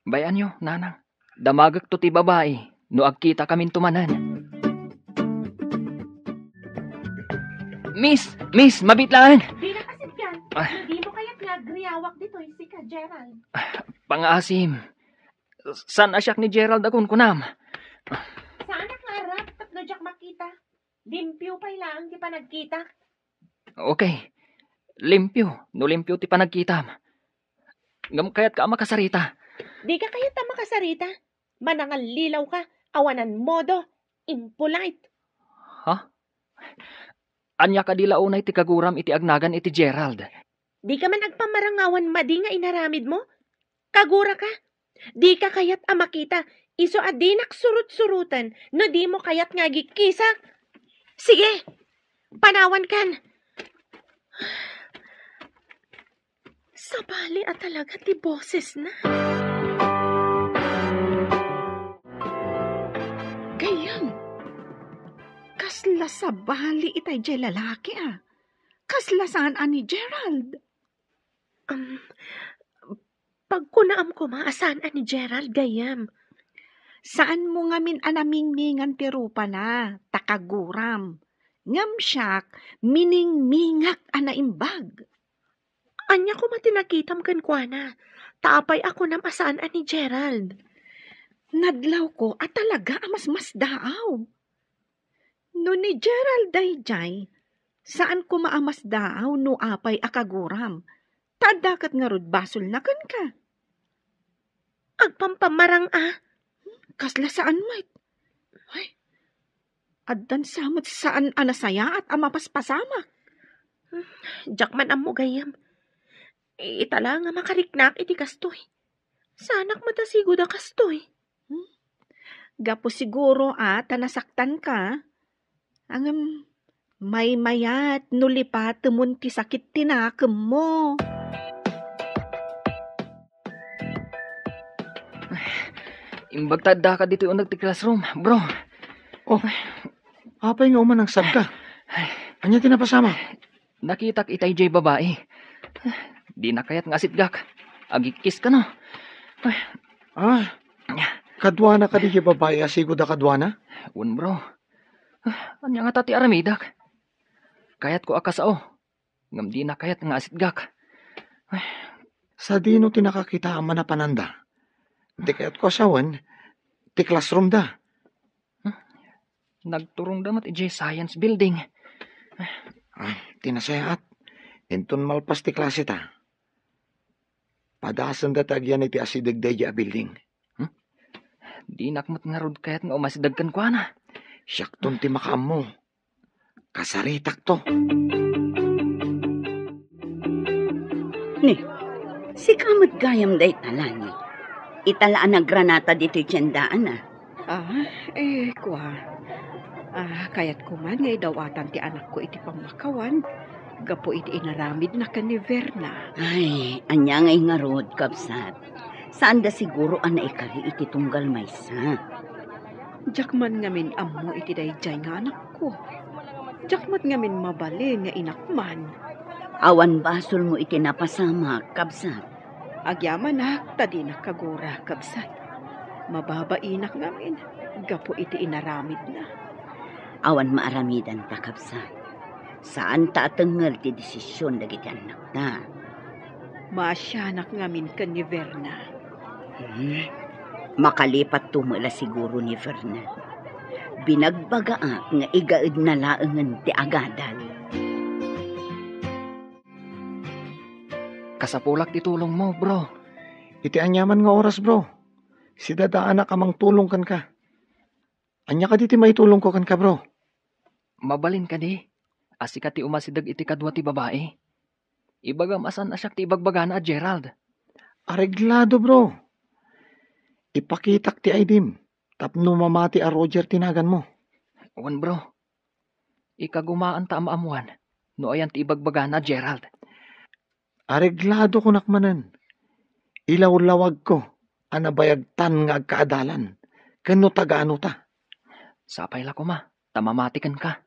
bay-anyo, Nanang. Damagekto ti babai no agkitakaminto manen. Miss! Miss! Mabiit laeng! Dina kasipyan. Ah. Dimo kayat nga agriawak ditoy sika, Gerald? Pangaasim. Saan a siak ni Gerald a kunkunam? Saanak nga arap tapno diak makita. Limpio pay laeng ti panagkita. Okay. Limpio, no limpio ti panagkitam. Ngem kayatka a makasarita. Dika kayat a makasarita. Manangallilaw ka, awanan modo, impolite. Ha? Ania kadi la unay ti kaguram iti agnagan iti Gerald? Dika man agpamarangawan madi nga inaramidmo? Kagura ka? Dika kayat a makita, isu a dinak surut-suruten no dimo kayat nga agikkisak. Sige, panawankan. Sabali a talaga ti bosesna. Gayyem, kasla sabali itay diay lalaki, a. Kasla saan a ni Gerald. Um, pagkunaam koma a saan a ni Gerald, gayyem. Saanmo ngamin a namingmingan ti rupana, ta kaguram. Ngem siak, miningmingak a naimbag. Ania koma ti nakitam kenkuana? Ta apay a kunam a saan a ni Gerald? Nadlawko a talaga a masmasdaaw. No ni Gerald daydiay, saan koma a masdaaw no apay a kaguram. Ta adda ket ngarud basolna kenka. Agpampamarang a? Kasla saan met. Ay, addan sa met saan a nasayaat a mapaspasamak. Diak man ammo gayyem. Ita la nga makariknak iti kastoy. Saanak met a sigud a kastoy. Hmm? Gapu siguro a ta nasaktanka. Ngem maymayat no lipatemon ti sakit ti nakemmo. Imbag ta addaka ditoy uneg ti classroom, bro. Oh, apay nga umanangsabka? Ania ti napasamak? Nakitak itay jay babai. Dina kayat nga asitgak. Agikis kano. Ah, kaduana kadi jay babai a sigud a kaduana? Wen, bro. Ania ngata ti aramidak? Kayatko a kasao, ngem dina kayat nga asitgak. Sadino ti nakakitaam a napananda? Ti kayatko a sawen, ti classroomda. Hmm? Nagturongda met idiay science building. Ah, ti nasayaat. Inton malpas ti klaseta, padasenda ti agyan iti asideg daydiay a building. Hmm? Dinak met ngarud kayat nga umasideg kenkuana. Siakton ti makaammo. Kasaritakto. Ni, sika met gayam dayta, Lani. Ita la a nagranata ditoy tiendaan, a. Ah, eh, kua. Ah, kayatko man nga idawatan ti anakko iti pammakawan gapu iti inaramidna ken ni Verna. Ay, ania ngay ngarud, kabsat? Saanda siguro a naikari iti tunggal maysa. Diak man ngamin ammo iti daydiay nga anakko. Diak met ngamin mabalin nga inak man. Awan basolmo iti napasamak, kabsat. Agyamanak ta dinak kagura, kabsat. Mababainak ngamin gapu iti inaramidna. Awan maaramidanta, kabsat. Saanta a tengngel ti desisyon dagiti annakta. Maasianak ngamin ken ni Verna. Hmm? Makalipatto met la siguro ni Verna. Binagbagaak nga igaedna laengen ti agadal. Kasapulak ti tulongmo, bro. Iti aniaman nga oras, bro. Sidadaanak a mangtulong kenka. Ania kadi ti maitulongko kenka, bro? Mabalin kadi a sika ti umasideg iti kadua ti babai? Ibagam a saan a siak ti ibagbagana a Gerald. Areglado, bro. Ipakitak ti I D-m tapno mamati a Roger ti naganmo. Wen, bro. Ikagumaanta a maammuan no ayan ti ibagbagana a Gerald. Areglado, kunak manen. Ilawlawagko a nabayagtan nga agkaadalan ken no taga-ano ta. Sapay la koma ta mamati kenka.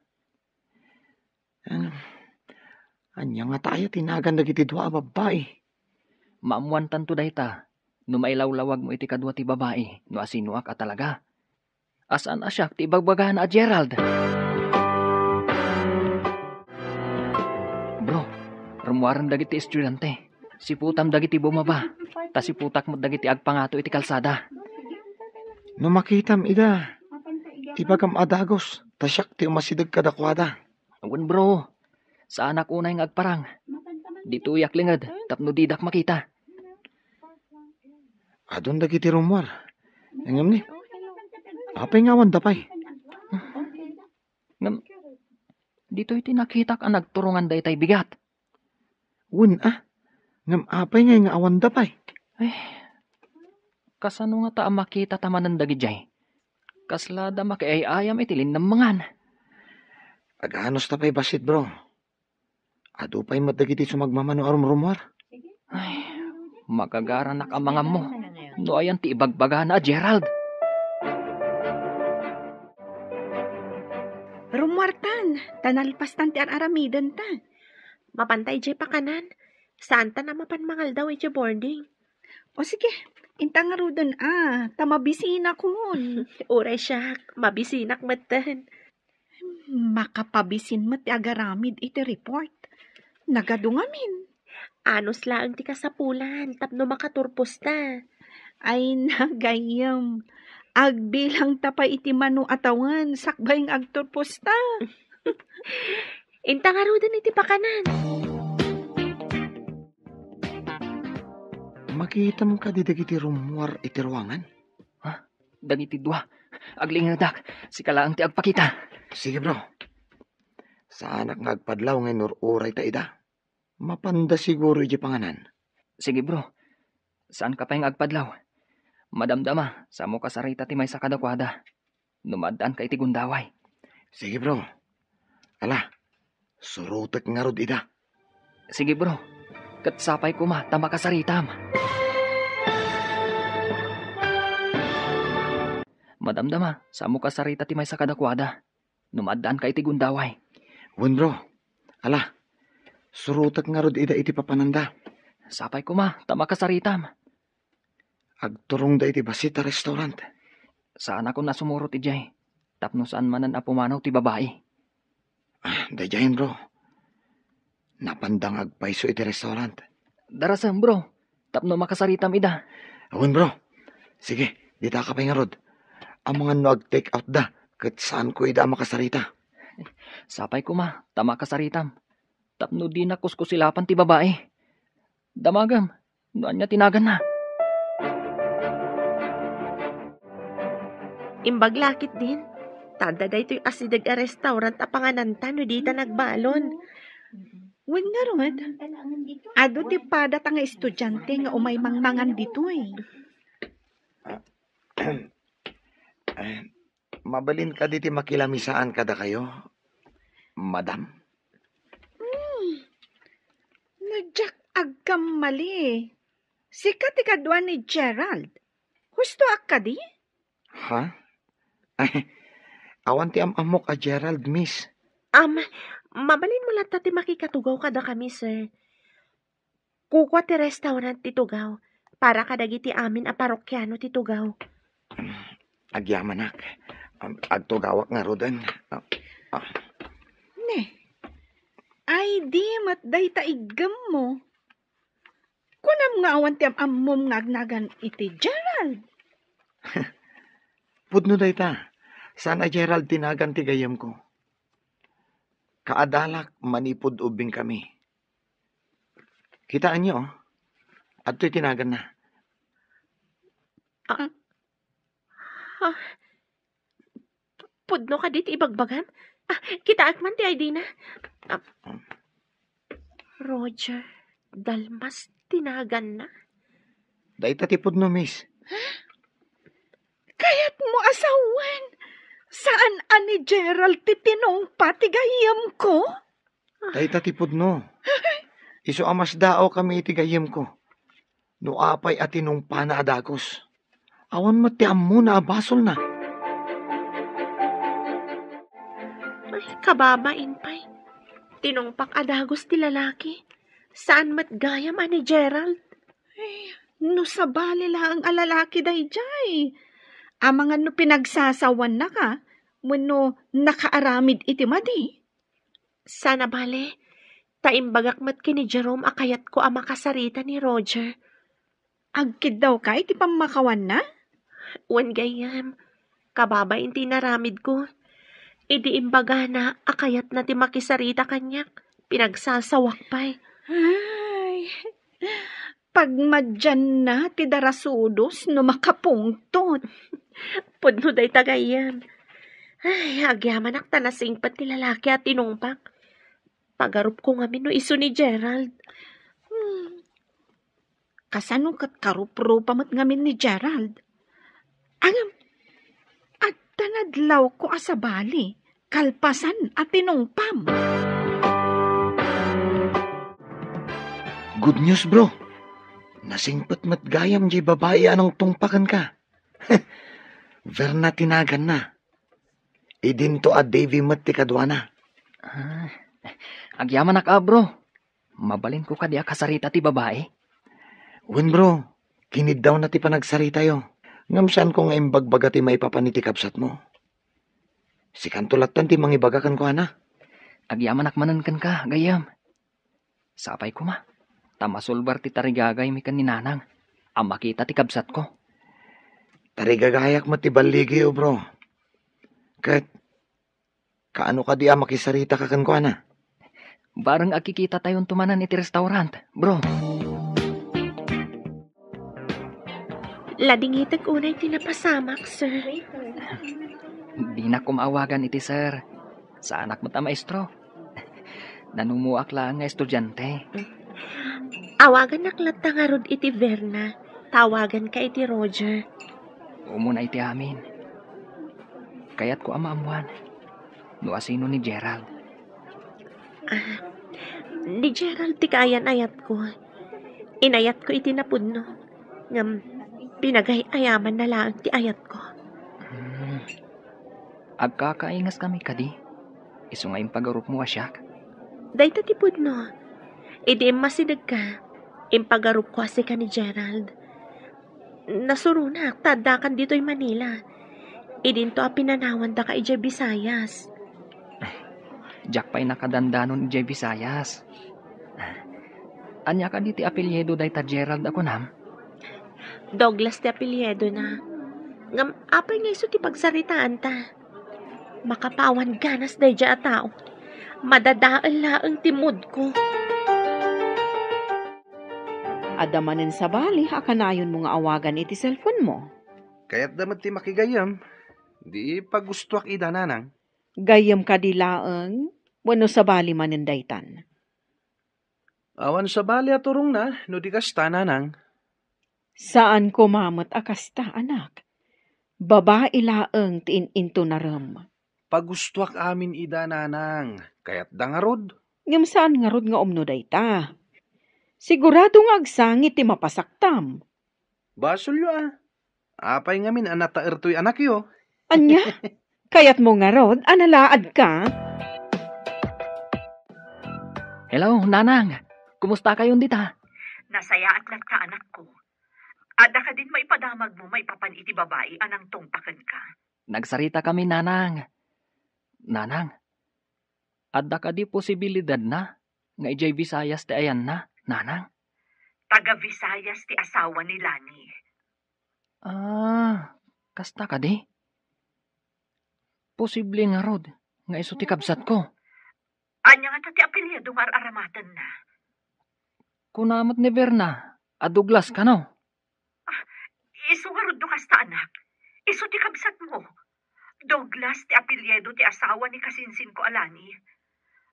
Em, ania ngata aya ti nagan dagiti dua a babbai? Maammuantanto dayta no mailawlawagmo iti kadua ti babai no asinoak a talaga. A saan a siak ti ibagbagana a Gerald. Bro, rummuaren dagiti estudiante. Siputam dagiti bumaba, ta siputak met dagiti agpangato iti kalsada. No makitam ida, ibagam a dagus, ta siak ti umasideg kadakuada. Wen, bro, saanak unay nga agparang. Ditoyak linged tapno didak makita. Adun dagiti rummuar. Ngem ni, apay nga awan da pay? Ngem, ditoy ti nakitak a nagturongan daytay bigat. Wen a, ngem apay ngay nga awan da pay? Ay, kasano ngata a makita ta manen dagidiay? Kasla da makiay-ayam iti linnammangan. Aganus ta pay bassit, bro. Adu pay met dagiti sumagmamano a rumrumuar. Ay, makagaranak a mangammo no ayan ti ibagbagana a Gerald. Rumuartan, ta nalpastan ti ar-aramidenta. Mapanta idiay pakanan, saantan a mapan mangaldaw idiay boarding. O sige, inta ngaruden a, ta mabisinakon. Uray siak, mabisinak metten. Makapabisin met ti agaramid iti report. Nagadu ngamin. Anus laeng ti kasapulan tapno makaturposta. Ay, nagayyem. Agbilang ta pay iti mano a tawen sakbay nga agturposta. Inta ngaruden iti pakanan. Makitam kadi dagiti rummuar iti ruangan? Ha? dagiti dua. Aglingedak, sika laeng ti agpakita. Sige, bro. Saanak nga agpadlaw nga inur-uray ta ida. Mapanda siguro iti panganan. Sige, bro. Saanka pay nga agpadlaw. Madamdama, samoka sarita ti maysa kadakuada. No maaddaanka iti gundaway. Sige, bro. Ala, surotek ngarud ida. Sige, bro. Ket sapay koma ta makasaritam. Madamdama, samoka sarita ti maysa kadakuada. No maaddaanka iti gundaway. Wen, bro. Ala, surotek ngarud ida iti papananda. Sapay koma ta makasaritam. Agturongda iti bassit a restaurant. Saanakon a sumurot idiay, tapno saan manen a pumanaw ti babai. Ah, daydiayen, bro. Napanda nga agpayso iti restaurant. Darasem, bro, tapno makasaritam ida. Awan, bro. Sige, ditaka pay ngarud. Amangan no ag-take out da, ket saanko ida a makasarita. Sapay koma ta makasaritam, tapno dina kuskusilapan ti babai. Damagem, no ania ti naganna. Imbag la ketdin, ta adda daytoy asideg a restaurant a pangananta no dita nagbalon. Wen ngarud, adu ti padata nga estudiante nga umay mangmangan ditoy. Eh, mabalin kadi ti makilamisaan kadakayo, madam? Hmm. No diak agkammali, sika ti kadua ni Gerald. Husto a kadi? Ha? Ay, awan ti am-ammok a Gerald, miss. Am, mabalinmo latta ti makikatugaw kadakami, sir. Kukua ti restaurant ti tugaw para kadagiti amin a parokiano ti tugaw. Agyamanak. Am, agtugawak ngaruden. Ah, ah. Ne. Ay, di met dayta iggemmo. Kunam nga awan ti am-ammom nga agnagan iti Gerald? Pudno dayta. Saan a Gerald ti nagan ti gayyemko. Kaadalak manipud ubbingkami. Kitaenyo, oh. Adtoy ti naganna. Ah, ah, pudno kadi ti ibagbagam? Ah, kitaek man ti I D na. Ah, Roger Dalmas ti naganna? Dayta ti pudno, miss. Kayatmo a sawen, saan a ni Gerald ti tinungpa ti gayyemko? Dayta ti pudno. Isu a masdaawkami iti gayyemko. No apay a tinungpana a dagus. Awan met ti ammona a basolna. Ay, kababain pay. Tinungpak a dagus ti lalaki. Saan met gayam a ni Gerald. Ay, no sabali laeng a lalaki daydiay. Amangan no pinagsasawannaka, wenno nakaaramid iti madi. Sana bale, ta imbagak met ken ni Jerome a kayatko a makasarita ni Roger. Agkiddawka iti pammakawanna? Wen gayyem, kababain ti inaramidko. Idi imbagana a kayatna ti makisarita kaniak, pinagsasawak pay. Ay, pagmadianna ti darasudos no makapungtot. Pudno dayta gayyem. Ay, agyamanak ta nasingpet ti lalaki a tinungpak. Pagarupko ngamin no isu ni Gerald. Hmm. Kasano ket karuprupa met ngamin ni Gerald? Ngem, adda nadlawko a sabali, kalpasan a tinungpam. Good news, bro. Nasingpet met gayam diay babai a nangtungpa kenka. Verna ti naganna. Idinto a Davy met ti kaduana. Ah, agyamanak a, bro. Mabalinko kadi a kasarita ti babai? Wen, bro. Kiniddawna ti panagsaritayo. Ngem saanko nga imbagbaga ti maipapan iti kabsatmo. Sikanto latten ti mangibaga kenkuana. Agyamanak manen kenka, gayyem. Sapay koma, ta masulbar ti tarigagaymi ken ni Nanang a makita ti kabsatko. Tarigagayak met ti balligiyo, bro. Ket, kaano kadi a makisaritaka kenkuana? Bareng agkikitatayon to manen iti restaurant, bro. Ladingitek unay ti napasamak, sir. Dinak koma awagan iti sir. Saanak met a maestro. Nanumuak laeng nga estudiante. Awagannak latta ngarud iti Verna. Tawaganka iti Roger. Umuna iti amin. Kayatko a maammuan no asino ni Gerald. Ah, ni Gerald ti kaayan-ayatko. Inayatko iti napudno. Ngem, pinagay-ayamanna laeng ti ayatko. Hmm. Agkakaingaskami kadi? Isu nga impagarupmo a siak? Dayta ti pudno. Idi immasidegka, impagarupko a sika ni Gerald. Nasuronak ta addakan ditoy Manila. Idinto a pinanawandaka idiay Visayas. Diak pay nakadandanon idiay Visayas. Ania kadi ti apelyido dayta Gerald a kunam? Douglas ti apelyidona. Ngem apay nga isu ti pagsaritaanta? Makapawan ganas daydiay a tao. Madadael laeng ti moodko. Adda manen sabali a kanayonmo nga awagan iti cellphone-mo? Kayatda met ti makigayyem. Di pagustoak ida, nanang. Gayyem kadi laeng wenno sabali manen daytan? Awan sabali a turongna no di kasta, nanang. Saan koma met a kasta, anak. Babai laeng ti in-intunarem. Pagustoak amin ida, nanang. Kayatda ngarud. Ngem saan ngarud nga umno dayta. Sigurado nga agsangit ti mapasaktam. Basolyo a. Apay ngamin a nataertoy anakyo? Ania? Kayatmo ngarud a nalaadka? Hello, Nanang. Kumusta kayon dita? Nasayaat latta, anakko. Adda kadin maipadamagmo maipapan iti babai a nangtungpa kenka? Nagsarita kami, Nanang. Nanang, adda kadi posibilidadna nga idiay Visayas ti ayanna, Nanang? Taga Visayas ti asawa ni Lani. Ah, kasta kadi? Posible ngarud nga isu ti kabsatko. Ania ngata ti apelyido nga ar-aramatenna? Kuna met ni Verna a Douglas kano? Ah, isu ngarud no kasta, anak. Isu ti kabsatmo. Douglas ti apelyido ti asawa ni kasinsinko a Lani.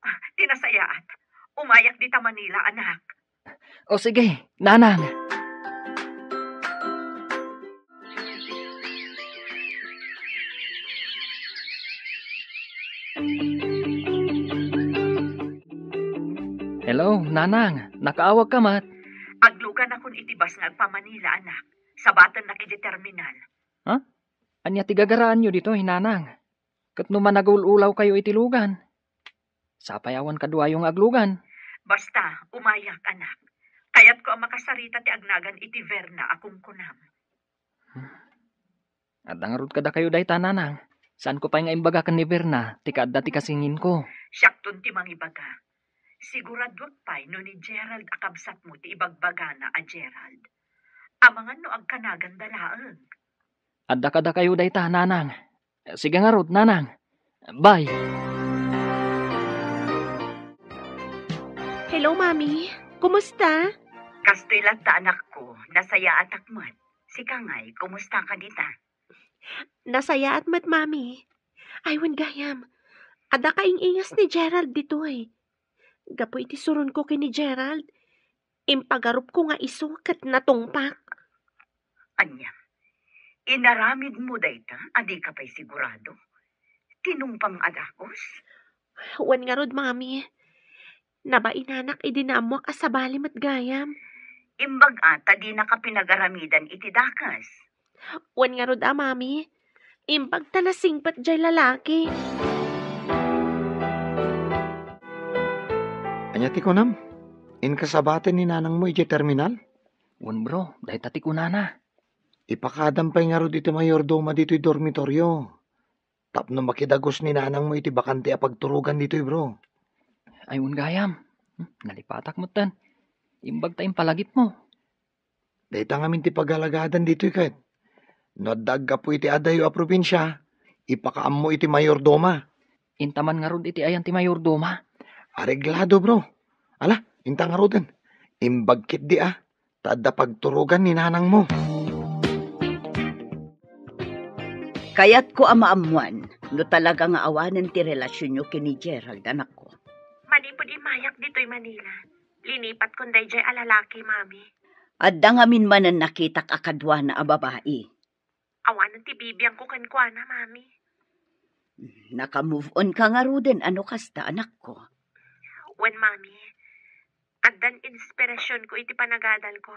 Ah, ti nasayaat, umayak dita Manila, anak. O sige, Nanang. Hello, Nanang. Nakaawagka met? Agluganakon iti bus nga agpa-Manila, anak. Sabatennak iti terminal. Ha? Ania ti gagaraanyo ditoy, Nanang? Ket no managul-ulawkayo iti lugan, sapay awan kaduayo nga aglugan. Basta, umayak, anak. Kayatko a makasarita ti agnagan iti Verna a kunkunam. Hmm. Adda ngarud kadakayo dayta, Nanang. Saanko pay nga imbaga ken ni Verna ti kaadda ti kasinsinko. Siakton ti mangibaga. Siguraduek pay no ni Gerald a kabsatmo ti ibagbagana a Gerald. Amangan no agkanaganda laeng. Adda kadakayo dayta, Nanang. Sige ngarud, Nanang. Bye. Hello, Mami. Kumusta? Kastoy latta, anakko. Nasayaatak met. Sika ngay, kumusta ka dita? Nasayaat met, Mami. Ay, wen gayam. Adda kaing-ingas ni Gerald ditoy. Gapu iti suronko ken ni Gerald, impagarupko nga isu ket natungpak. Ania? Inaramidmo dayta a dika pay sigurado? Tinungpam a dakes? Wen ngarud, Mami. Nabainanak idi naammoak a sabali met gayam. Imbag a ta dinaka pinagaramidan iti dakes. Wen ngarud a, Mami. Imbag ta nasingpet jay lalaki. Ania ti kunam? Inka sabaten ni nanangmo idiay terminal? Wen, bro, dayta ti kunana. Ipakaadam pay ngarud iti mayordoma ditoy dormitoryo. Tapno makidagus ni nanangmo iti bakante a pagturogan ditoy, bro. Ay, wen gayam. Hmm, nalipatak metten. Imbag ta impalagipmo. Dayta ngamin ti pagalagadan ditoy ket. No adda aggapu iti adayo a probinsia, ipakaammo iti mayordoma. Inta man ngarud iti ayan ti mayordoma? Areglado, bro. Ala, inta ngaruden. Imbag ketdi a, ta adda pagturogan ni nanangmo. Kayatko a maammuan no talaga nga awanen ti relasionyo ken ni Gerald, anakko. Manipud immayak ditoy Manila, linipatkon daydiay a lalaki, Mami. Adda ngamin manen nakitak a kaduana a babai. Awanen ti bibiangko kenkuana, Mami. Naka-move on ka ngaruden a no kasta, anakko? Wen, Mami. Addan inspirasionko iti panagadalko.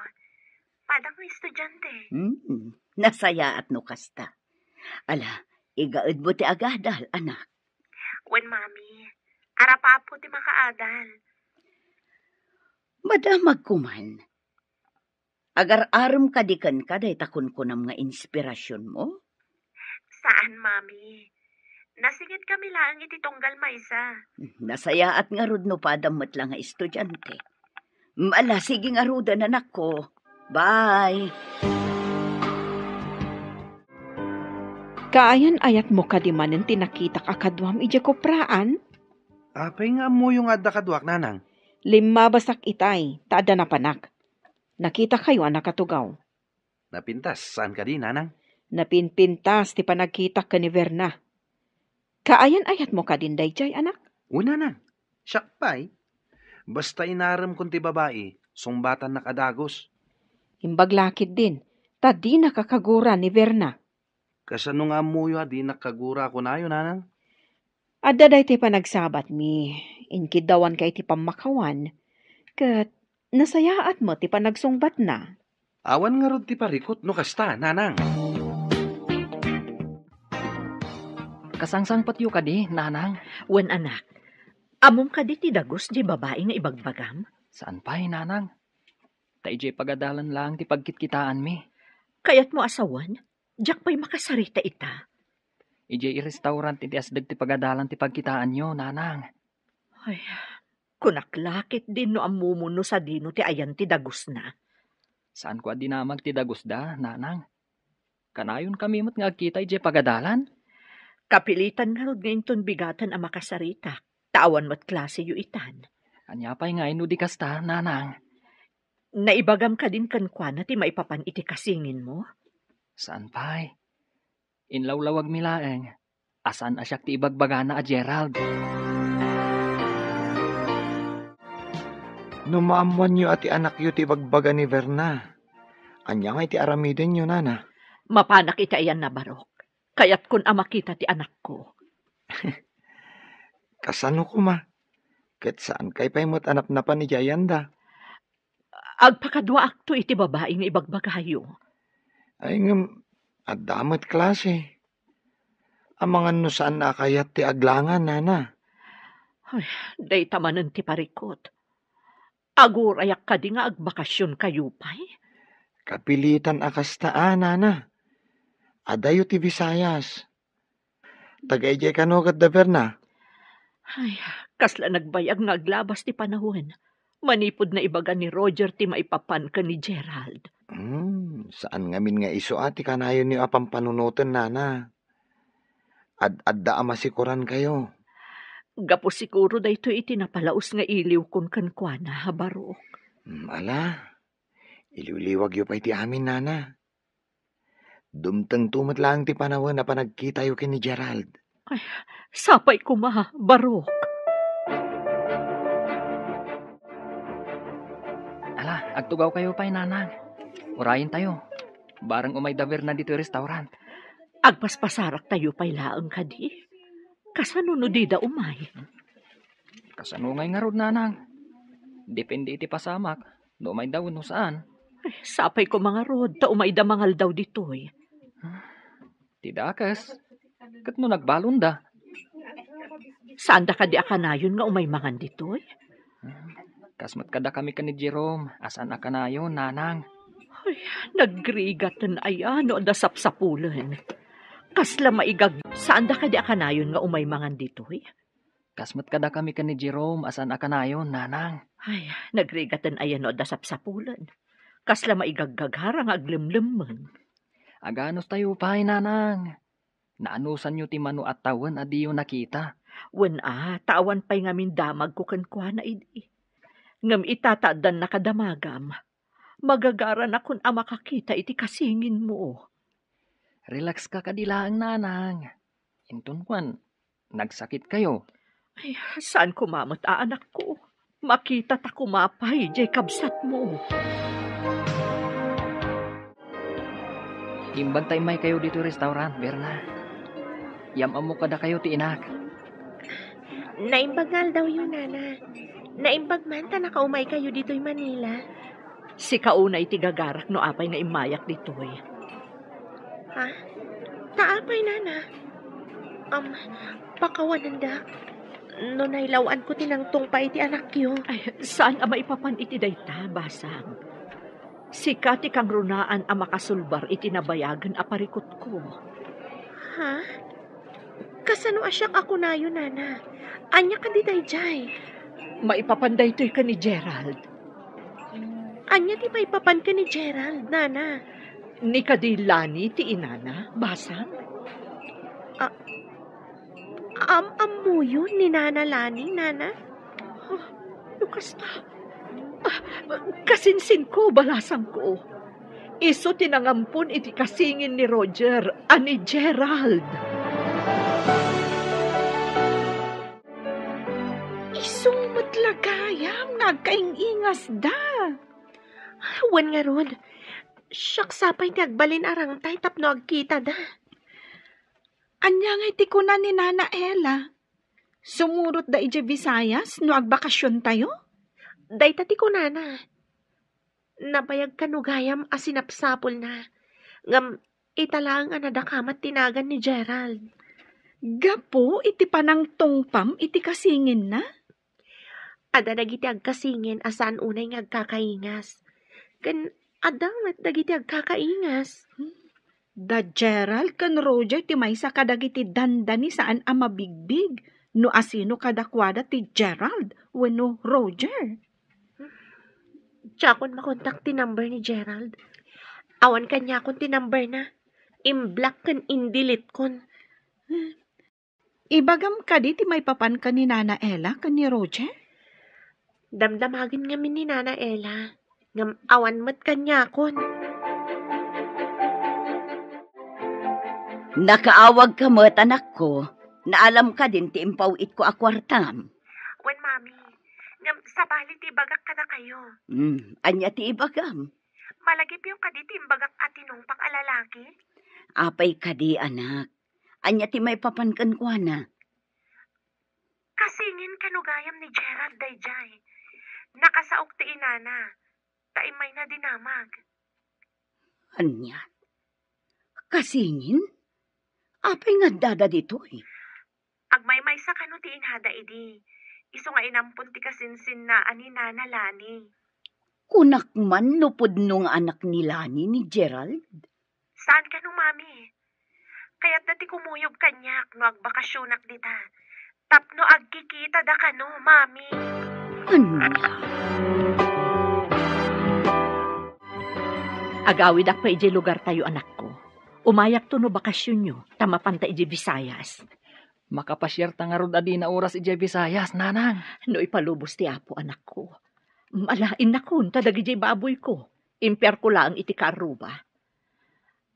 Padam nga estudiante. Hmm, nasayaat no kasta. Ala, igaedmo ti agadal, anak. Wen, Mami. Arapapo ti makaadal. Madamagko man. Agar-arem kadi kenka dayta kunkunam nga inspirasionmo? Saan, Mami. Nasingedkami laeng iti tunggal maysa. Nasayaat ngarud no padam met la nga estudiante. Mm, ala, sige ngaruden, anakko. Bye. Kaayan-ayatmo kadi manen ti nakitak a kaduam idiay kopraan? Apay nga ammoyo nga adda kaduak, nanang? Limmabasak itay, ta adda napanak. Nakitakayo a nakatugaw. Napintas, saan kadi, nanang? Napinpintas ti panagkitak ken ni Verna. Kaayan-ayatmo kadin daydiay, anak? Wen, nanang. Siak pay. Basta inaremkon ti babai, sungbatannak a dagus. Imbag la ketdin, ta dinaka kagura ni Verna. Kasano nga ammoyo a dinak kagura a kunayo, nanang? Adda daytoy panagsabatmi, inkiddawanka iti pammakawan, ket nasayaat met ti panagsungbatna. Awan ngarud ti parikut no kasta, nanang. Kasangsangpetyo kadi, nanang? Wen, anak. Ammom kadi ti dagus diay babai nga ibagbagam? Saan pay, nanang. Ta idiay pagadalan laeng ti pagkitkitaanmi. Kayatmo a sawen? Diak pay makasarita ita. Idiay restaurant iti asdeg ti pagadalan ti pagkitaanyo, nanang. Ay, kunak la ketdin no ammomon no sadino ti ayan ti dagusna. Saanko a dinamag ti dagusda, nanang. Kanayonkami met nga agkita idiay pagadalan. Kapilitan ngarud nga inton bigaten a makasaritak, ta awan met klaseyo itan. Ania pay ngay no di kasta, nanang? Naibagam kadin kenkuana ti maipapan iti kasinginmo? Saan pay. Inlawlawagmi laeng a saan a siak ti ibagbagana a Gerald. No maammoanyo a ti anakyo ti ibagbaga ni Verna, ania ngay ti aramidenyo, nana? Mapanak iti ayanna, Barok. Kayatkon a makita ti anakko. Kasano koma? Ket saankay pay met a napnapan idiay ayanda? Agpakaduaakto iti babai nga ibagbagayo. Ay, ngem, adda met klase. Amangan no saan a kayat ti aglangan, nana. Ay, dayta manen ti parikut. Agurayak kadi nga agbakasionkayo pay? Kapilitan a kasta a, nana. Adayo ti Visayas. Taga idiay kano ket da Verna? Ay, kasla nagbayag nga aglabas ti panawen. Manipud naibaga ni Roger ti maipapan ken ni Gerald. Hmm, saan ngamin nga isu a ti kanayonyo a pampanunoten, nana. Ad-adda a masikorankayo. Gapu siguro daytoy iti napalaus nga iliwkon kenkuana, Barok. Hmm, ala, iliwliwagyo pay ti amin, nana. Dumtengto met laeng ti panawen a panagkitayo ken ni Gerald. Ay, sapay koma, Barok. Ala, agtugawkayo pay, nanang. Urayentayo. Bareng umay da Verna ditoy restaurant. Agpaspasaraktayo pay laeng kadi. Kasano no dida umay? Kasano ngay ngarud, nanang? Depende iti pasamak, no umayda wenno saan. Ay, sapay koma ngarud, ta umayda mangaldaw ditoy. Ti dakes, ket no nagbalonda? Saanda kadi a kanayon nga umay mangan ditoy? Kas met kadakami ken ni Jerome, a saan a kanayon, nanang. Ay, nagrigaten aya no adda sapsapulen. Kasla maigag-, saanda kadi a kanayon nga umay mangan ditoy? Kas met kadakami ken ni Jerome a saan a kanayon, nanang. Ay, nagrigaten aya no adda sapsapulen. Kasla maigaggagara nga aglemlemmeng. Aganustayo pay, nanang. Naanusanyo ti mano a tawen a diyo nakita. Wen a, ta awan pay ngamin damagko kenkuana idi. Ngem ita ta addan nakadamagam, magagaranakon a makakita iti kasinginmo. Relax ka kadi laeng, nanang. Inton kuan, nagsakit kayo. Ay, saan koma met a, anakko? Makita ta koma pay diay kabsatmo. Imbag ta immay kayo ditoy restaurant, Berna. Yam-ammo kadakayo ti inak. Naimbag nga aldawyo, Nana. Naimbag man ta nakaumay kayo ditoy Manila. Sika unay ti gagarak no apay nga immayak ditoy. Ha? Ta apay, Nana? Am, pakawanendak. No nailaw-anko ti nangtungpa iti anakyo. Ay, saan a maipapan iti dayta, Basang. Sika ti kangrunaan a makasulbar iti nabayagen a parikutko. Ha? Kasano a siak a kunayo, Nana? Ania kadi daydiay? Maipapan daytoy ken ni Gerald. Ania ti maipapan ken ni Gerald, Nana? Ni kadi Lani ti inana, Basang? Ah, am-ammoyo ni Nana Lani, Nana? Ah, no kasta. Ah, kasinsinko, balasangko. Isu ti nangampon iti kasingin ni Roger a ni Gerald. Isu met la gayam nga agkaing-ingasda. Wen ngarud, siak sa pay ti agbalin a rangtay tapno agkitada. Ania ngay ti kuna ni Nana Ella? Sumurotda idiay Visayas no agbakasiontayo? Dayta ti kunana. Nabayag kano gayam a sinapsapulna, ngem ita laeng a nadakamat ti nagan ni Gerald. Gapu iti panangtungpam iti kasinginna? Adda dagiti agkasingin a saan unay nga agkakaingas. Ken adda met dagiti agkakaingas. Da Gerald ken Roger ti maysa kadagiti dandani saan a mabigbig no asino kadakuada ti Gerald wenno Roger. Diakon makontak ti number ni Gerald. Awan kaniakon ti numberna. Imblock ken indeletekon. Ibagam kadi ti maipapan ken ni Nana Ella ken ni Roger? Damdamagen ngamin ni Nana Ella, ngem awan met kaniakon. Nakaawag ka met, anakko. Naalam kadin ti impaw-itko a kuartam? Wen, Mami. Ngem sabali ti ibagak kadakayo. Hmm, ania ti ibagam? Malagipyo kadi ti imbagak a tinungpak a lalaki? Apay kadi, anak? Ania ti maipapan kenkuana? Kasingin kano gayam ni Gerald daydiay. Nakasaok ti inana, ta immayna dinamag. Ania? Kasingin? Apay nga addada ditoy? Agmaymaysa kano ti inada idi, isu nga inampon ti kasinsinna a ni Nana Lani. Kunak man no pudno nga anak ni Lani ni Gerald? Saan kano, Mami? Kayatda ti kumuyog kaniak no agbakasionak dita, tapno agkikitada kano, Mami. Ania? Agawidak pay idiay lugartayo, anakko. Umayakto no bakasionyo, ta mapanta idiay Visayas. Makapasiarta ngarud a dina oras idiay Visayas, nanang. No ipalubos ti Apo, anakko. Ala, innakon, ta dagidiay baboyko, impiarko laeng iti kaarruba.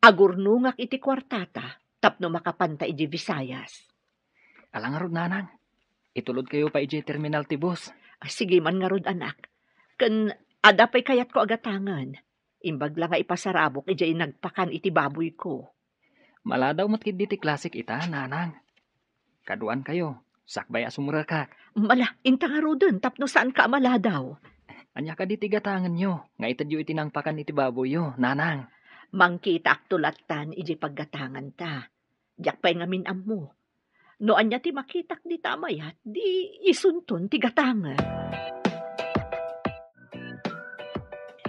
Agurnongak iti kuartata tapno makapanta idiay Visayas. Ala ngarud, nanang. Itulodkayo pay idiay terminal ti bus. Ah, sige man ngarud, anak. Ken adda pay kayatko a gatangen. Imbag la nga ipasarabok idiay nagpakan iti baboyko. Maladaw met ketdi ti klasik ita, nanang. Kaduankayo, sakbay a sumrekak. Ala, inta ngaruden tapno saanka a maladaw. Ania kadi ti gatangenyo nga itedyo iti nangpakan iti baboyyo, nanang? Mangkitaakto lattan idiay paggatanganta. Diak pay ngamin ammo. No ania ti makitak dita a mayat, di isunton ti gatangen.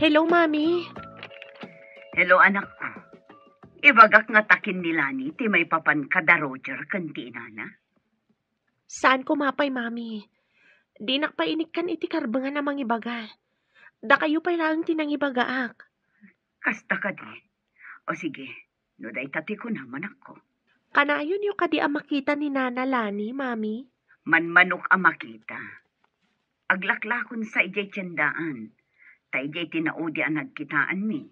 Hello, Mami. Hello, anakko. Ibagak nga takin ni Lani ti maipapan kada Roger ken ti inana? Saan koma pay, Mami. Dinak pay inikkan iti karbengan a mangibaga. Dakayo pay laeng ti nangibagaak. Kasta kadi. O sige, no dayta ti kunam, anakko. Kanayonyo kadi a makita ni Nana Lani, Mami? Manmanok a makita. Aglaklakon sa idiay tiendaan, ta idiay ti naudi a nagkitaanmi.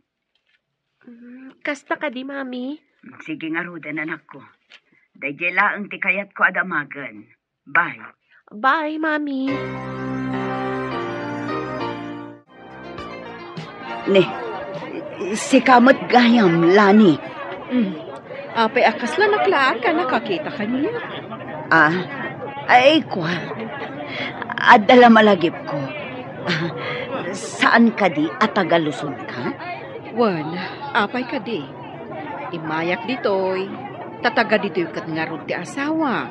Mm, kasta kadi, Mami? Sige ngaruden, anakko. Daydiay laeng ti kayatko a damagen. Bye. Bye, Mami. Ne, sika met gayam, Lani. Mm. Apay a kasla naklaat ka nakakita kaniak? Ah, ay, kua. Adda la malagipko. Ah, saan kadi a taga Luzon ka? Wen, apay kadi? Immayak ditoy, ta taga ditoy ket ngarud ti asawa.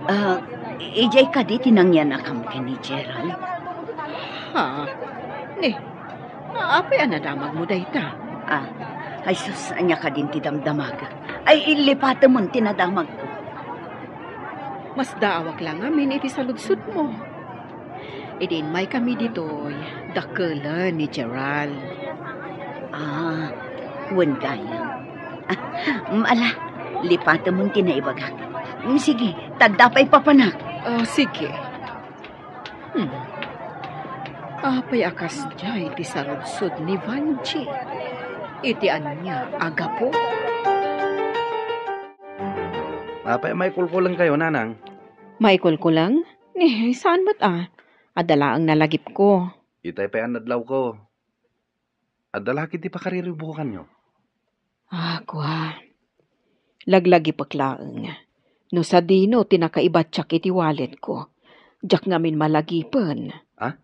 Ah, idiay kadi ti nangyanakam ken ni Gerald? Ha? Ne, apay a nadamagmo dayta? Ah, ay sus, ania kadin ti damdamagek? Ay, lipatemon ti nadamagko. Masdaawak la ngamin iti saludsodmo. Idi immaykami ditoy, dakkelen ni Gerald. Ah, wen gayam. Ah, mm, ala, lipatemon ti naibagak. Mm, sige, ta adda pay papanak. Oh, sige. Hmm. Apay a kasdiay ti saludsod ni Vanji? Iti ania a gapu? Apay a maikulkulengkayo, Nanang? Maikulkuleng? Ni, saan met a. Adda laeng nalagipko. Itay pay a nadlawko. Adda la ketdi pakariribbukanyo? Ah, kua. Laglagipek laeng. No sadino ti nakaibatiak iti walletko, diak ngamin malagipen. Ah?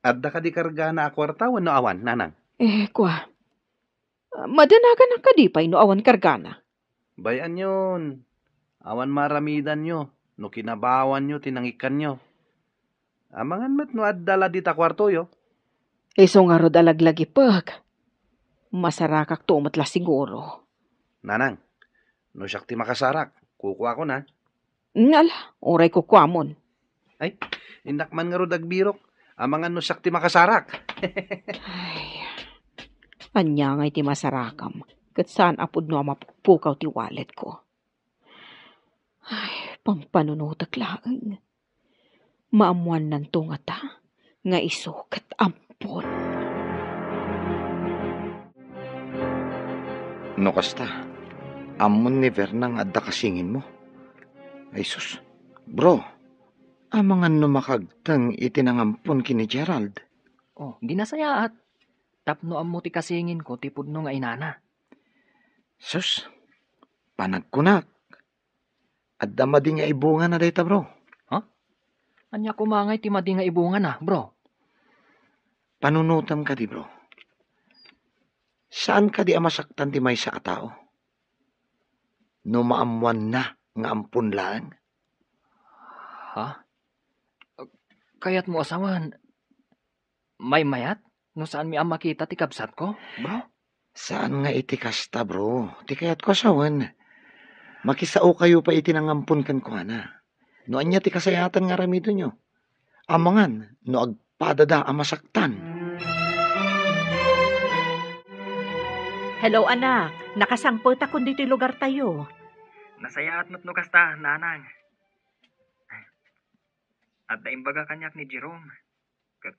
Adda kadi kargana a kuarta wenno awan, Nanang? Eh, kua. Madanaganak kadi pay no awan kargana? Bay-anyon. Awan maaramidanyo no kinabawanyo ti nangikkanyo. Amangan met no adda la dita kuartoyo. Isu ngarud a laglagipek. Masarakakto met la siguro. Nanang, no siak ti makasarak, kukuakon, a. Ngala, uray kukuamon. Ay, innak man ngarud agbirok. Amangan no siak ti makasarak. Ay, ania ngay ti masarakam? Ket saan a pudno a mapukpukaw ti walletko. Ay, pampanunotek laeng. Maammuannanto ngata nga isu ket ampon. No kasta, ammon ni Verna nga adda kasinginmo. Ay sus, bro, amangan no makagteng iti nangampon ken ni Gerald. Oh, di nasayaat. Tapno ammo ti kasinginko ti pudno nga inana. Sus, panagkunak. Adda madi nga ibungana dayta, bro. Ha? Ania koma ngay ti madi nga ibungana, bro? Panunotam kadi, bro. Saan kadi a masaktan ti maysa a tao? No maammuanna nga ampon laeng? Ha? Kayatmo a sawen, maymayat no saanmi a makita ti kabsatko, bro? Saan nga iti kasta, bro. Ti kayatko a sawen, makisaokayo pay iti nangampon kenkuana. No ania ti kasayaatan nga aramidenyo, amangan no agpadada a masaktan. Hello, anak. Nakasangpetakon ditoy lugartayo. Nasayaat met no kasta, nanang. Adda imbaga kaniak ni Jerome. Ket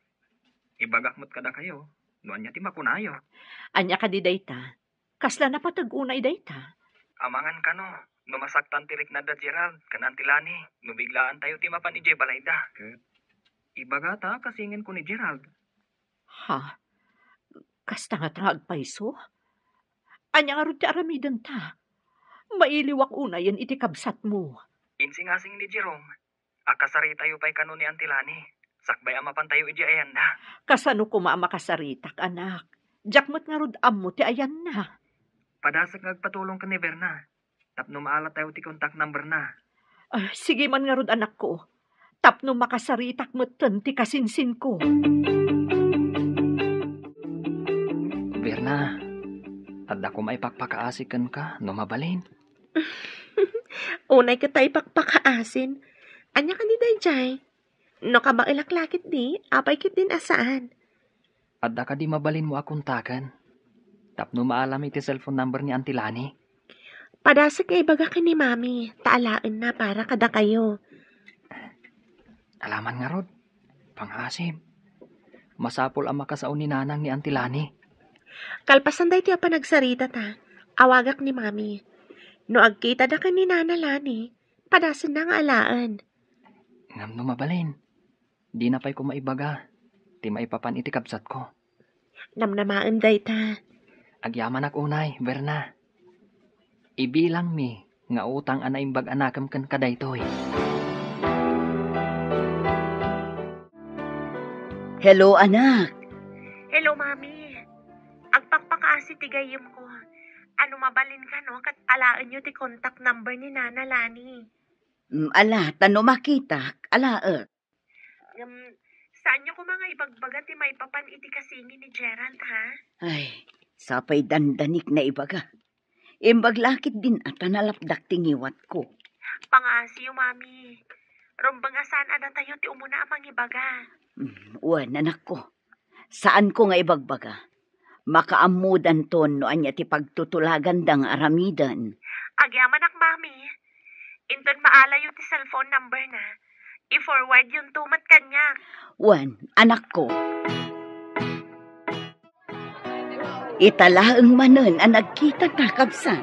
ibagak met kadakayo no ania ti makunayo. Ania kadi dayta? Kasla napateg unay dayta? Amangan kano, no masaktan ti riknada Gerald ken Auntie Lani, no biglaantayo ti mapan idiay balayda. Ket ibagata a kasinginko ni Gerald. Ha? Kasta ngata nga agpayso? Ania ngarud ti aramidenta? Mailiwak unayen iti kabsatmo. Insingasing ni Jerome a kasaritayo pay kano ni Auntie Lani, sakbay a mapantayo idiay ayanda. Kasano koma a makasaritak, anak? Diak met ngarud ammo ti ayanna. Padasek nga agpatulong ken ni Verna tapno maalatayo ti contact number na. Ah, sige man ngarud, anakko, tapno makasaritak metten ti kasinsinko. Verna, adda koma ipakpakaasi kenka no mabalin. Unay ket ta ipakpakaasin. Ania kadi daydiay? No kabaelak la ketdi, apay ketdin a saan? Adda kadi mabalinmo a kontaken tapno maalam iti cellphone number ni Auntie Lani? Padasek nga ibaga ken ni Mami, ta alaenna para kadakayo. Alaman ngarud, pangaasim. Masapul a makasao ni Nanang ni Auntie Lani. Kalpasan daytoy a panagsaritata, awagak ni Mami. No agkitada ken ni Nana Lani, padasenna nga alaen. Ngem no mabalin, dina pay ko maibaga ti maipapan iti kabsatko. Namnamaem dayta. Agyamanak unay, Verna. Ibilangmi nga utang a naimbag a nakem kenka daytoy. Hello, anak. Hello, Mami. Agpakpakaasi ti gayyemko. No mabalinka, no, ket alaenyo ti contact number ni Nana Lani. Mm, ala, ta no makitak, alaek. Ngem, saanyo koma nga ibagbaga ti maipapan iti kasingin ni Gerald, ha? Ay, sapay dandanik naibaga. Imbag la ketdin a ta nalapdak ti ngiwatko. Pangaasiyo, Mami. Rumbeng a saan a datayo ti umuna a mangibaga. Mm, wen, anakko. Saanko nga ibagbaga. Makaammodanton no ania ti pagtutulaganda nga aramiden. Agyamanak, Mami. Inton maalayo ti cellphone number na, i-forward yonto met kaniak. Wen, anakko. Ita laeng manen a nagkitata, kabsat.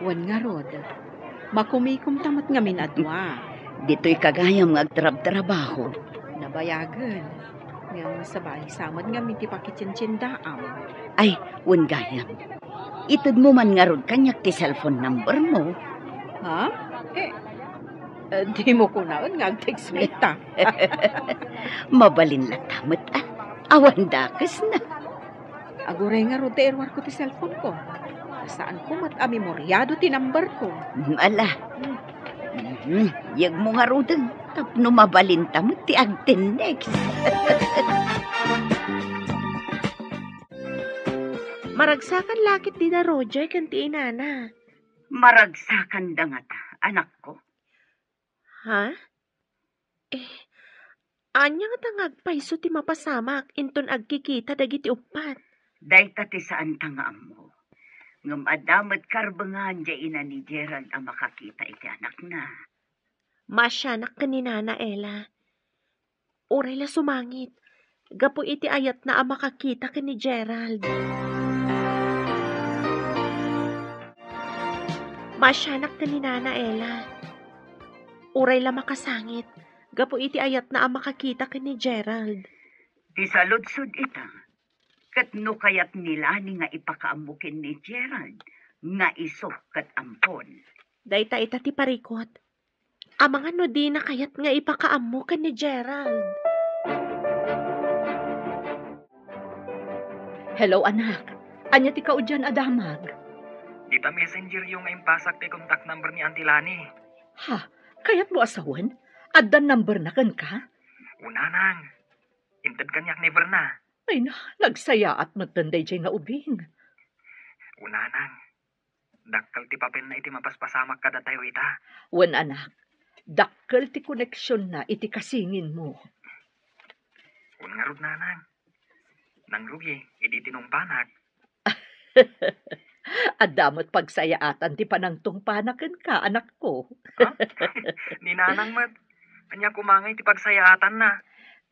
Wen ngarud, makumikomta met ngamin a dua. Ditoy kagayam nga agtrabtrabaho. Nabayagen. Ngem sabali sa met ngamin ti pakitsintsiendaam. Ay, wen gayam. Itedmo man ngarud kaniak ti cellphone number mo. Ha? Eh, eh, dimo kunaen nga agtext mi ita. Mabalin latta met, a. Awan dakesna. Aguray ngarud ta iruarko ti cellphone ko. Saanko met a memoriado ti number ko. Mm, ala. Hmm. Mhm. Yegmo ngaruden tapno mabalinta met ti agtennext. Maragsakan la ketdi da Roger ken ti inana. Maragsakanda ngata, anakko. Ha? Eh, ania ngata nga agpayso ti mapasamak inton agkikita dagiti uppat? Dayta ti saanta nga ammo. Ngem adda met karbengan diay ina ni Gerald a makakita iti anakna. Maasianak ken ni Nana Ella. Uray la sumangit, gapu iti ayatna a makakita ken ni Gerald. Maasianak ken ni Nana Ella. Uray la makasangit, gapu iti ayatna a makakita ken ni Gerald. Ti saludsod ita, ket no kayat ni Lani nga ipakaammo ken ni Gerald nga isu ket ampon. Dayta ita ti parikut. Amangan no dina kayat nga ipakaammo ken ni Gerald. Hello, anak. Ania ti kaudian a damag? Dita messengeryo nga impasak ti contact number ni Auntie Lani. Ha? Kayatmo a sawen? Adda number na kenka? Unanang. Inted kaniak ni Verna. Ay na, nagsayaat metten daydiay nga ubing. Unanang. Dakkel ti papenna iti mapaspasamak kadatayo ita. Wen, anak, dakkel ti koneksionna iti kasinginmo. Wen ngarud, nanang. Nangrugi idi tinungpanak. Adda met pagsayaatan ti panangtungpana kenka, anakko. Ha? Ni nanang met, ania koma ngay ti pagsayaatanna?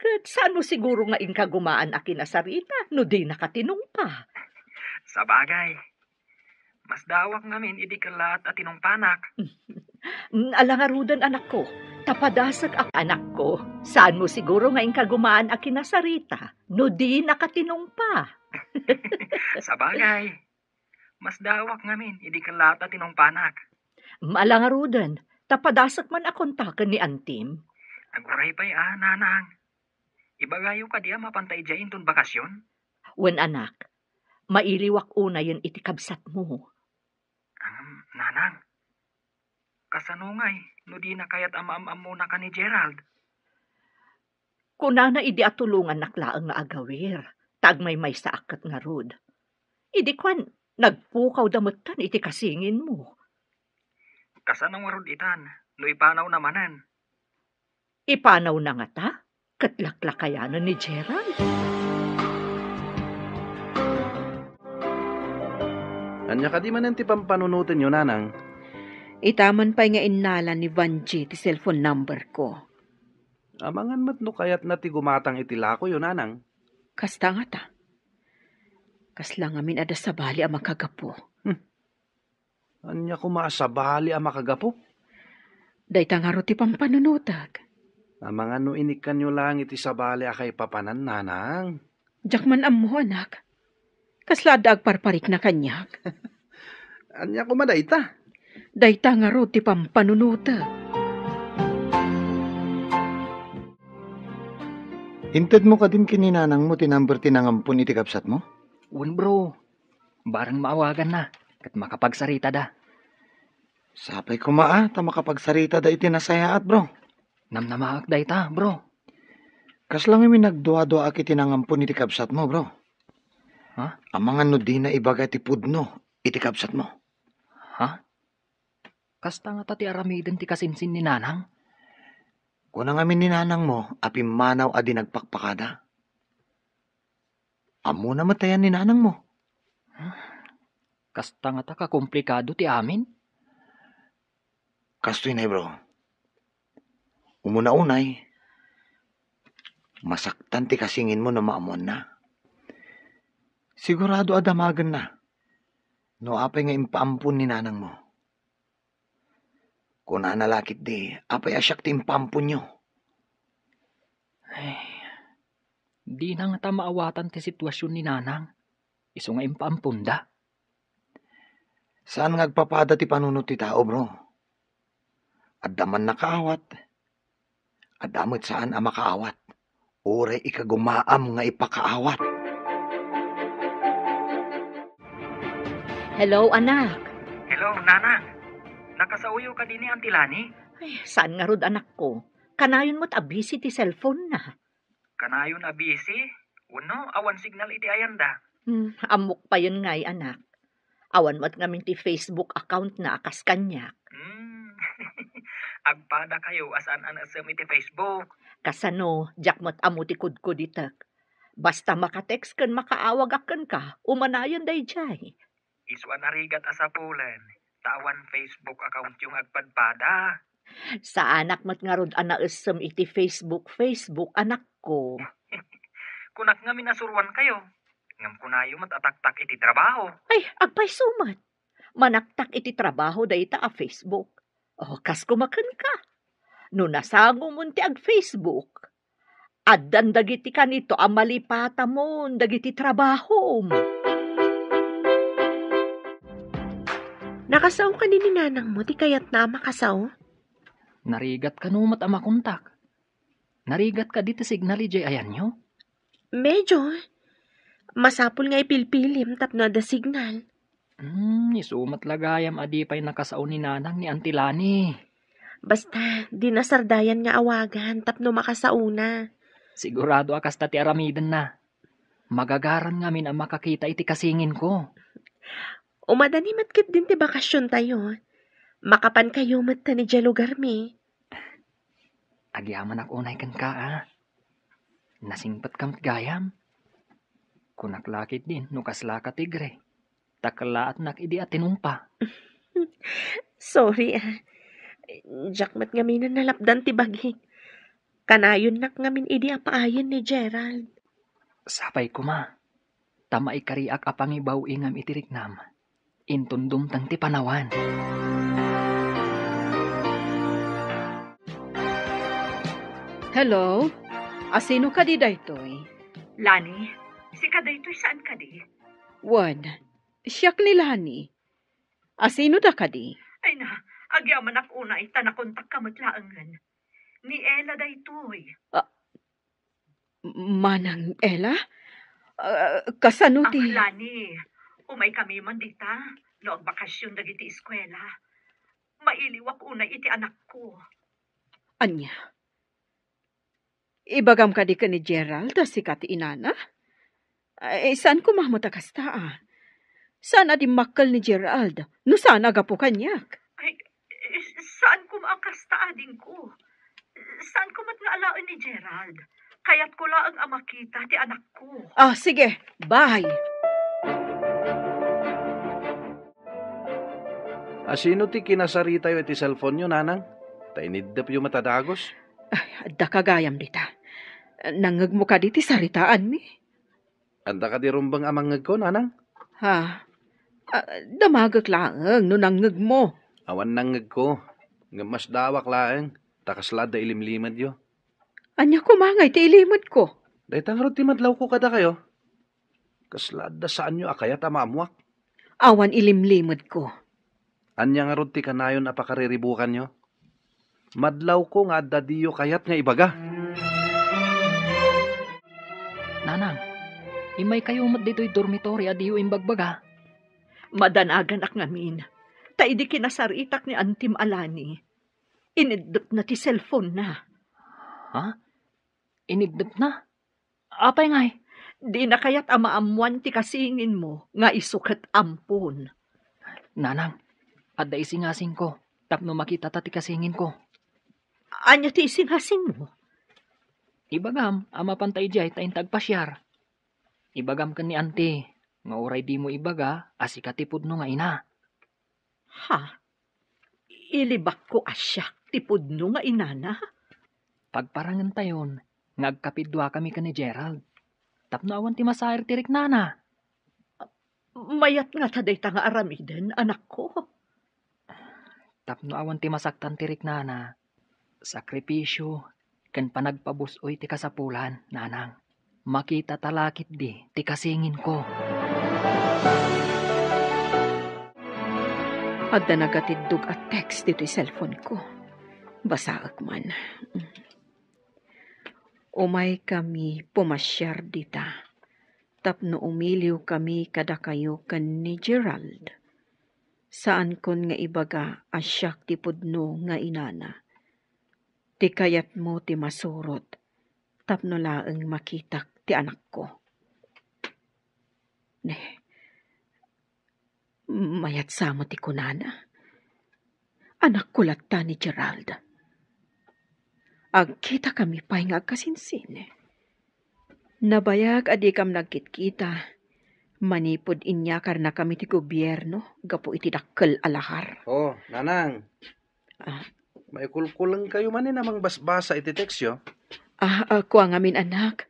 Ket saanmo siguro nga inkagumaan a kinasarita no dinaka tinungpa? Sabagay, masdaawak ngamin idi kellaat a tinungpanak. Mm, ala ngaruden, anakko, ta padasek a, anakko, saanmo siguro nga inkagumaan a kinasarita no dinaka tinungpa? Sabagay, masdaawak ngamin idi kellaat a tinungpanak. Mm, ala ngaruden, ta padasek man a kontaken ni antim. Aguray pay a, nanang. Ibagayo kadi a mapanta idiay inton bakasion? Wen, anak, mailiwak unayen iti kabsatmo. Ngem, nanang, kasano ngay no dina kayat a maam-ammonaka ni Gerald? Kunana idi atulongannak laeng nga agawir, ta agmaymaysaak ket ngarud. Idi kuan, nagpukawda metten iti kasinginmo. Kasano ngarud itan no ipanawna manen? Ipanawna ngata? Ket laklakayanen ni Gerald? Ania kadi manen ti pampanunotenyo, nanang? Ita man pay nga innala ni Vanjie ti cellphone number ko. Amangan met no kayatna ti gumatang iti lakoyo, nanang. Kasta ngata. Kasla ngamin adda sabali a makagapu. Hmm. Ania koma a sabali a makagapu? Dayta ngarud ti pampanunotek. Amangan no inikkanyo laeng iti sabali a kaipapanan, nanang. Diak man ammo, anak. Kasla adda agparparikna kaniak. Ania koma dayta? Dayta ngarud ti pampanunotek. Intedmo kadin ken ni nanangmo ti number ti nangampon iti kabsatmo? Wen, bro. Bareng maawaganna, ket makapagsaritada. Sapay koma a ta makapagsaritada iti nasayaat, bro. Namnamaak dayta, bro. Kasla ngamin nagduaduaak iti nangampon iti kabsatmo, bro. Ha? Amangan no dina ibaga ti pudno iti kabsatmo. Ha? Kasta ngata ti aramiden ti kasinsin ni nanang? Kuna ngamin ni nanangmo a pimmanaw a di nagpakpakada. Ammona met ayan ni nanangmo. Kasta ngata kakomplikado ti amin? Kastoy nay, bro. Umuna unay, masaktan ti kasinginmo no maammoanna. Sigurado a damagenna no apay nga impaampon ni nanangmo. Kunana la ketdi, apay a siak ti impaamponyo? Ay, dina ngata maawatan ti sitwasion ni nanang, isu nga impaamponda. Saan nga agpapada ti panunot ti tao, bro. Adda man nakaawat, adda met saan a makaawat. Uray ikagumaam nga ipakaawat. Hello, anak. Hello, nanang. Nakasaoyo kadi ni Auntie Lani? Ay, saan ngarud, anakko? Kanayon met a busy ti cellphone na. Kanayon a busy? Wenno, awan signal iti ayanda? Hmm, ammok payen ngay, anak. Awan met ngamin ti Facebook account na a kas kaniak. Hmm. Agpadakayo a saan a naessem iti Facebook. Kasano, diak met ammo ti kudkuditek. Basta maka-text ken makaawagak kenka, umanayon daydiay. Isu a narigat a sapulen, ta awan Facebook accountyo nga agpadpada. Saanak met ngarud a naessem iti Facebook, Facebook, anakko. Kunak ngamin a suruankayo. Ngem kunayo met a taktak iti trabaho. Ay, agpayso met. Manaktak iti trabaho dayta a Facebook. O, kas koma kenka. No nasangomon ti ag-Facebook, addan dagiti kanito a malipatamon dagiti trabahom. Nakasao kadi ni nanangmo ti kayatna a makasao? Narigat kano met a makontak? Narigat kadi ti signal idiay ayanyo? Medyo. Masapul nga ipilpilim tapno adda signal. Hmm, isu met la gayam a di pay nakasao ni nanang ni Auntie Lani. Basta, di nasardayan nga awagan tapno makasaona. Sigurado a kasta ti aramidenna. Magagaran ngamin a makakita iti kasinginko. Umadani met ketdin ti bakasiontayo. Makapankayo met ta idiay lugarmi. Agyamanak unay kenka, a. Nasingpetkam ti gayam. Kunak la ketdin no kaslaka tigre, ta kellaatnak idi a tinumpa. Sorry, a. Diak met ngamin a nalapdan ti bagik. Kanayonnak ngamin idi a paayen ni Gerald. Sapay koma, ta maikariak a pangibaw-ingam iti riknam. Inton dumteng ti panawan. Hello? Asino kadi daytoy? Lani, sika daytoy saan kadi? Wen, siak ni Lani. Asino da kadi? Ay na, agyamanak unay ta nakontakka met laengen. Ni Ella daytoy. Ah, Manang Ella? Ah, kasano ti Lani, umaykami man dita, no agbakasion dagiti eskuela. Mailiwak unay iti anakko. Ania? Ibagam kadi ken ni Gerald a sika ti inana? Ay, saan koma met a kasta, a. Saan a dimmakkel ni Gerald no saan a gapu kaniak? Ay, saan koma a kasta, adingko. Saan koma nga alaen ni Gerald. Kayatko laeng a makita ti anakko. Ah, sige. Bye. Asino ti kinasaritayo iti cellphone-yo, nanang? Ta iniddepyo met a dagus. Ay, adda ka gayam dita. Nangngegmo kadi ti saritaanmi? Adda kadi rumbeng a mangngegko, nanang? Ha? Ah, damagek laeng no nangngegmo. Awan nangngegko. Ngem masdawak laeng, ta kasla adda ilimlimedyo. Ania koma ngay ti ilimedko? Dayta ngarud ti madlawko kadakayo. Kasla adda saanyo a kayat a maammuak. Awan ilimlimedko. Ania ngarud ti kanayon a pakariribukanyo? Madlawko nga adda diyo kayat nga ibaga. Nanang, immaykayo met ditoy dormitory a diyo imbagbaga. Madanaganak ngamin, ta idi kinasaritak ni Antim a Lani, iniddepna ti cellphone-na. Ha? Iniddepna? Apay ngay? Dina kayat a maammuan ti kasinginmo nga isu ket ampon. Nanang, adda isingasingko tapno makitata ti kasinginko. Ania ti isingasingmo? Ibagam a mapanta idiay ta inta agpasiar. Ibagam ken ni Auntie nga uray dimo ibaga a sika ti pudno nga ina. Ha? Ilibakko a siak ti pudno nga inana? Pagparangentayon nga agkapiduakami ken ni Gerald. Tapno awan ti masair ti riknana. Mayat ngata dayta nga aramiden, anakko? Tapno awan ti masaktan ti riknana, sakripisio ken panagpabus-oy ti kasapulan, nanang. Makitata la ketdi ti kasinginko. Adda nagatiddog a text ditoy cellphone-ko. Basaek man. Umaykami pumasiar dita tapno umiliwkami kadakayo ken ni Gerald. Saankon nga ibaga a siak ti pudno nga inana. Ti kayatmo ti masurot tapno laeng makitak ti anakko. Ne, mayat sa met ti kunana. Anakko latta ni Gerald. Agkitakami pay nga agkasinsin. Nabayag a dikam nagkitkita manipud inyakarnakami ti gobierno gapu iti dakkel a lahar. Oh, nanang. Ah. Maikulkulengkayo manen a mangbasbasa iti text-yo? Ah, ah, kua ngamin, anak.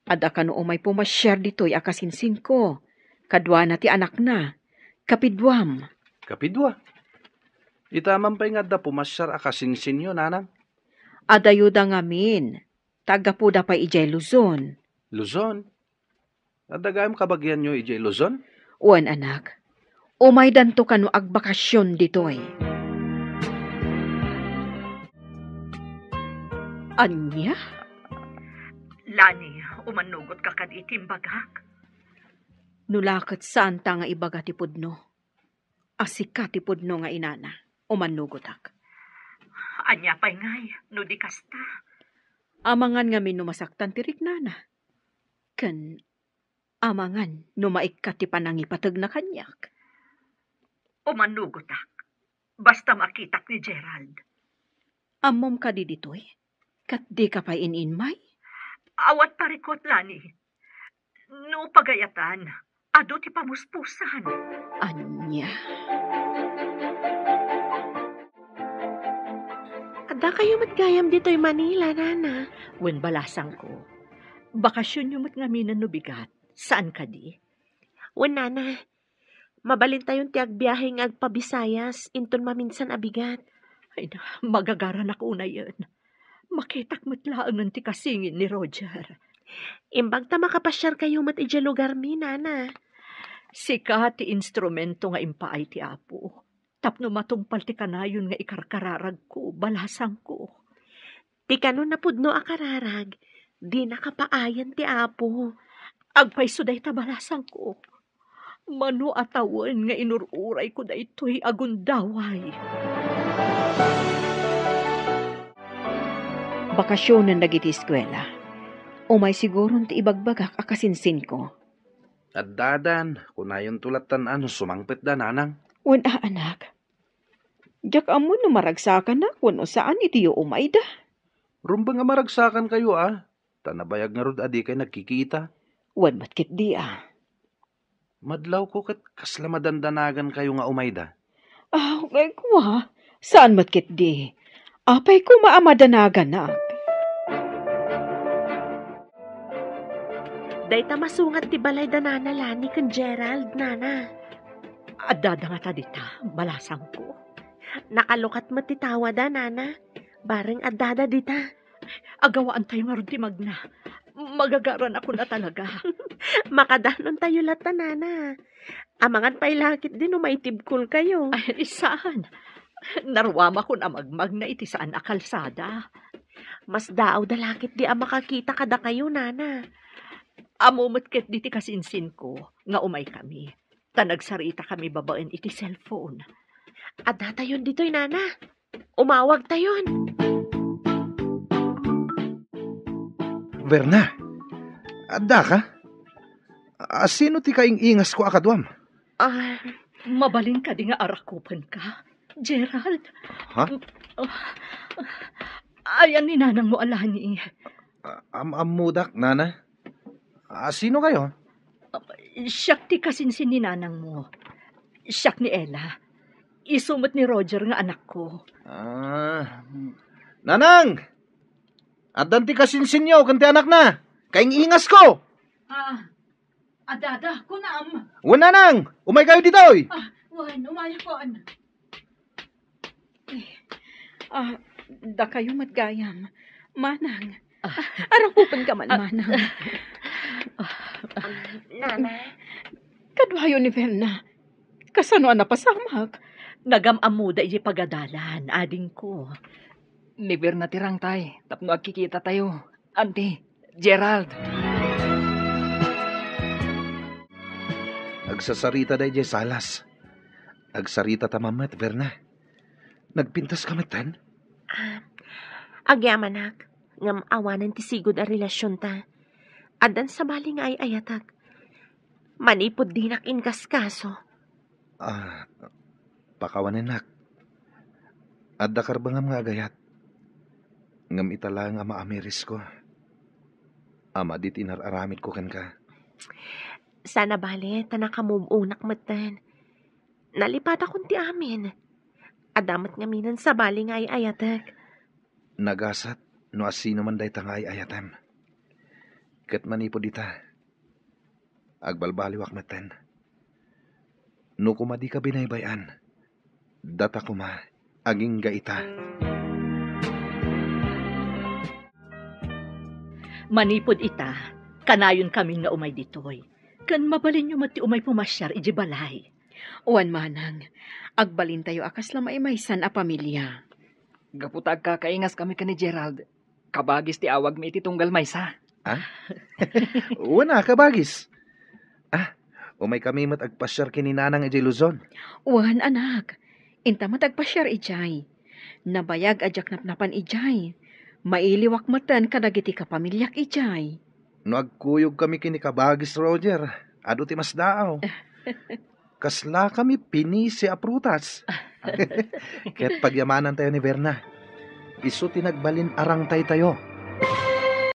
Adda kano umay pumasiar ditoy a kasinsinko. Kaduana ti anakna. Kapiduam. Kapidua? Ita man pay nga adda pumasiar a kasinsinyo, nanang? Adayoda ngamin. Taggapuda pay idiay Luzon. Luzon? Adda gayam kabagianyo idiay Luzon? Wen, anak. Umaydanto kano agbakasyon ditoy. Ania? Lani, umannugotka kadi iti imbagak? No la ket saanta nga ibaga ti pudno a sika ti pudno nga inana, umannugotak. Ania pay ngay, no di kasta? Amangan ngamin no masaktan ti riknana. Ken amangan no maikkat ti panangipategna kaniak. Umannugotak. Basta makitak ni Gerald. Ammom kadi ditoy? Ket dika pay in-inmay? Awan parikut, Lani. No pagayatan, adu ti pamuspusan. Ania? Addakayo met gayam ditoy Manila, nana. Wen, balasangko. Bakasionyo met ngamin no bigat. Saan kadi? Wen, nana. Mabalintayon ti agbiahe nga agpabisayas inton maminsan a bigat. Ay na, magagaranak unayen. Makitak met laengen ti kasingin ni Roger. Imbag ta makapasiarkayo met idiay lugarmi, nana. Sika ti instrumento nga impaay ti Apo tapno matungpal ti kanayon nga ikarkararagko, balasangko. Ti kano napudno a kararag, dina kapaayan ti Apo. Agpayso dayta, balasangko. Mano a tawen nga inur-urayko daytoy a gundaway. Bakasionen dagiti eskuela. Umay siguron ti ibagbagak a kasinsinko. Addadan, kunayonto lattan a no sumangpetda, nanang. Wen a, anak. Diak ammo no maragsakanak wenno saan iti umayda. Rumbeng a maragsakankayo a, ta nabayag ngarud a dikay nagkikita. Wen met ketdi a. Madlawko ket kasla madandanagankayo nga umayda. Aw, kua, saan met ketdi. Apay koma a madanaganak. Dayta masungat ti balay da Nana Lani ken Gerald, Nana. Addada ngata dita, balasangko. Nakalukat met ti tawada, Nana. Bareng addada dita. Agawaantayo ngarud ti magna. Magagaranakon a talaga. Makadanontayo latta, Nana. Amangan pay la ketdi no maitibkolkayo. Ay, saan. Naruamakon a magmagna iti saan a kalsada. Masdaawda la ketdi a makakita kadakayo, Nana. Ammo met ketdi ti kasinsinko nga umaykami. Ta nagsaritakami babaen iti cellphone. Addatayon ditoy, Nana. Umawagtayon. Verna, addaka? A, sino ti kaing-ingasko a kaduam? Ah, mabalin kadi nga arakupenka, Gerald? Ha? Ah, ayan ni nanangmo a Lani. A, am-ammodak, Nana. A, sino kayo? Siak ti kasinsin ni nanangmo. Siak ni Ella. Isu met ni Roger nga anakko. Ah, Nanang! Addan ti kasinsinyo ken ti anakna. Kaing-ingasko! Ah, addada, kunam. Wen, Nanang, umaykayo ditoy. Ah, wen, umayakon. Eh, ah, dakayo met gayam. Manang. Ah. Ah, arakupenka man, ah, Manang. Ah, ah. Nana. Kaduayo ni Verna. Kasano a napasamak? Nagam-ammoda idiay pagadalan, adingko. Ni Verna ti rangtay, tapno agkikitatayo. Auntie, Gerald. Agsasaritada idiay salas. Agsaritata met, Verna. Nagpintaska metten? Ah, agyamanak, ngem awanen ti sigud a relasionta. Addan sabali nga ay-ayatek. Manipud dinak inkaskaso. Ah, pakawanennak. Adda karbengam nga agayat. Ngem ita laeng a maamirisko. A madi ti inar-aramidko kenka. Saan a bale, ta nakamove-onak metten. Nalipatakon ti amin. Adda met ngaminen sabali nga ay-ayatek. Nagasat no asino man dayta nga ay-ayatem. Ket manipud ita, agbalbaliwak metten. No koma dika binaybay-an, data koma agingga ita. Manipud ita, kanayon kami nga umay ditoy. Ken mabalinyo met ti umay pumasiar idiay balay. Wen manang, agbalintayo a kasla maimaysan a pamilia. Gapu ta agkakaingas kami ken ni Gerald, kabagis ti awagmi iti tunggal maysa. Ah? Wen a, kabagis. Ah, umay kami met agpasiar ken ni Nanang idiay Luzon. Wen, anak. Inta met agpasiar idiay. Nabayag a diak napnapan idiay. Mailiwak metten kadagiti kapamiliak idiay. No agkuyog kami ken ni kabagis Roger, adu ti masdaaw. Kasla kami pinisi a prutas. Ket pagyamanantayo ni Verna. Isu ti nagbalin a rangtaytayo.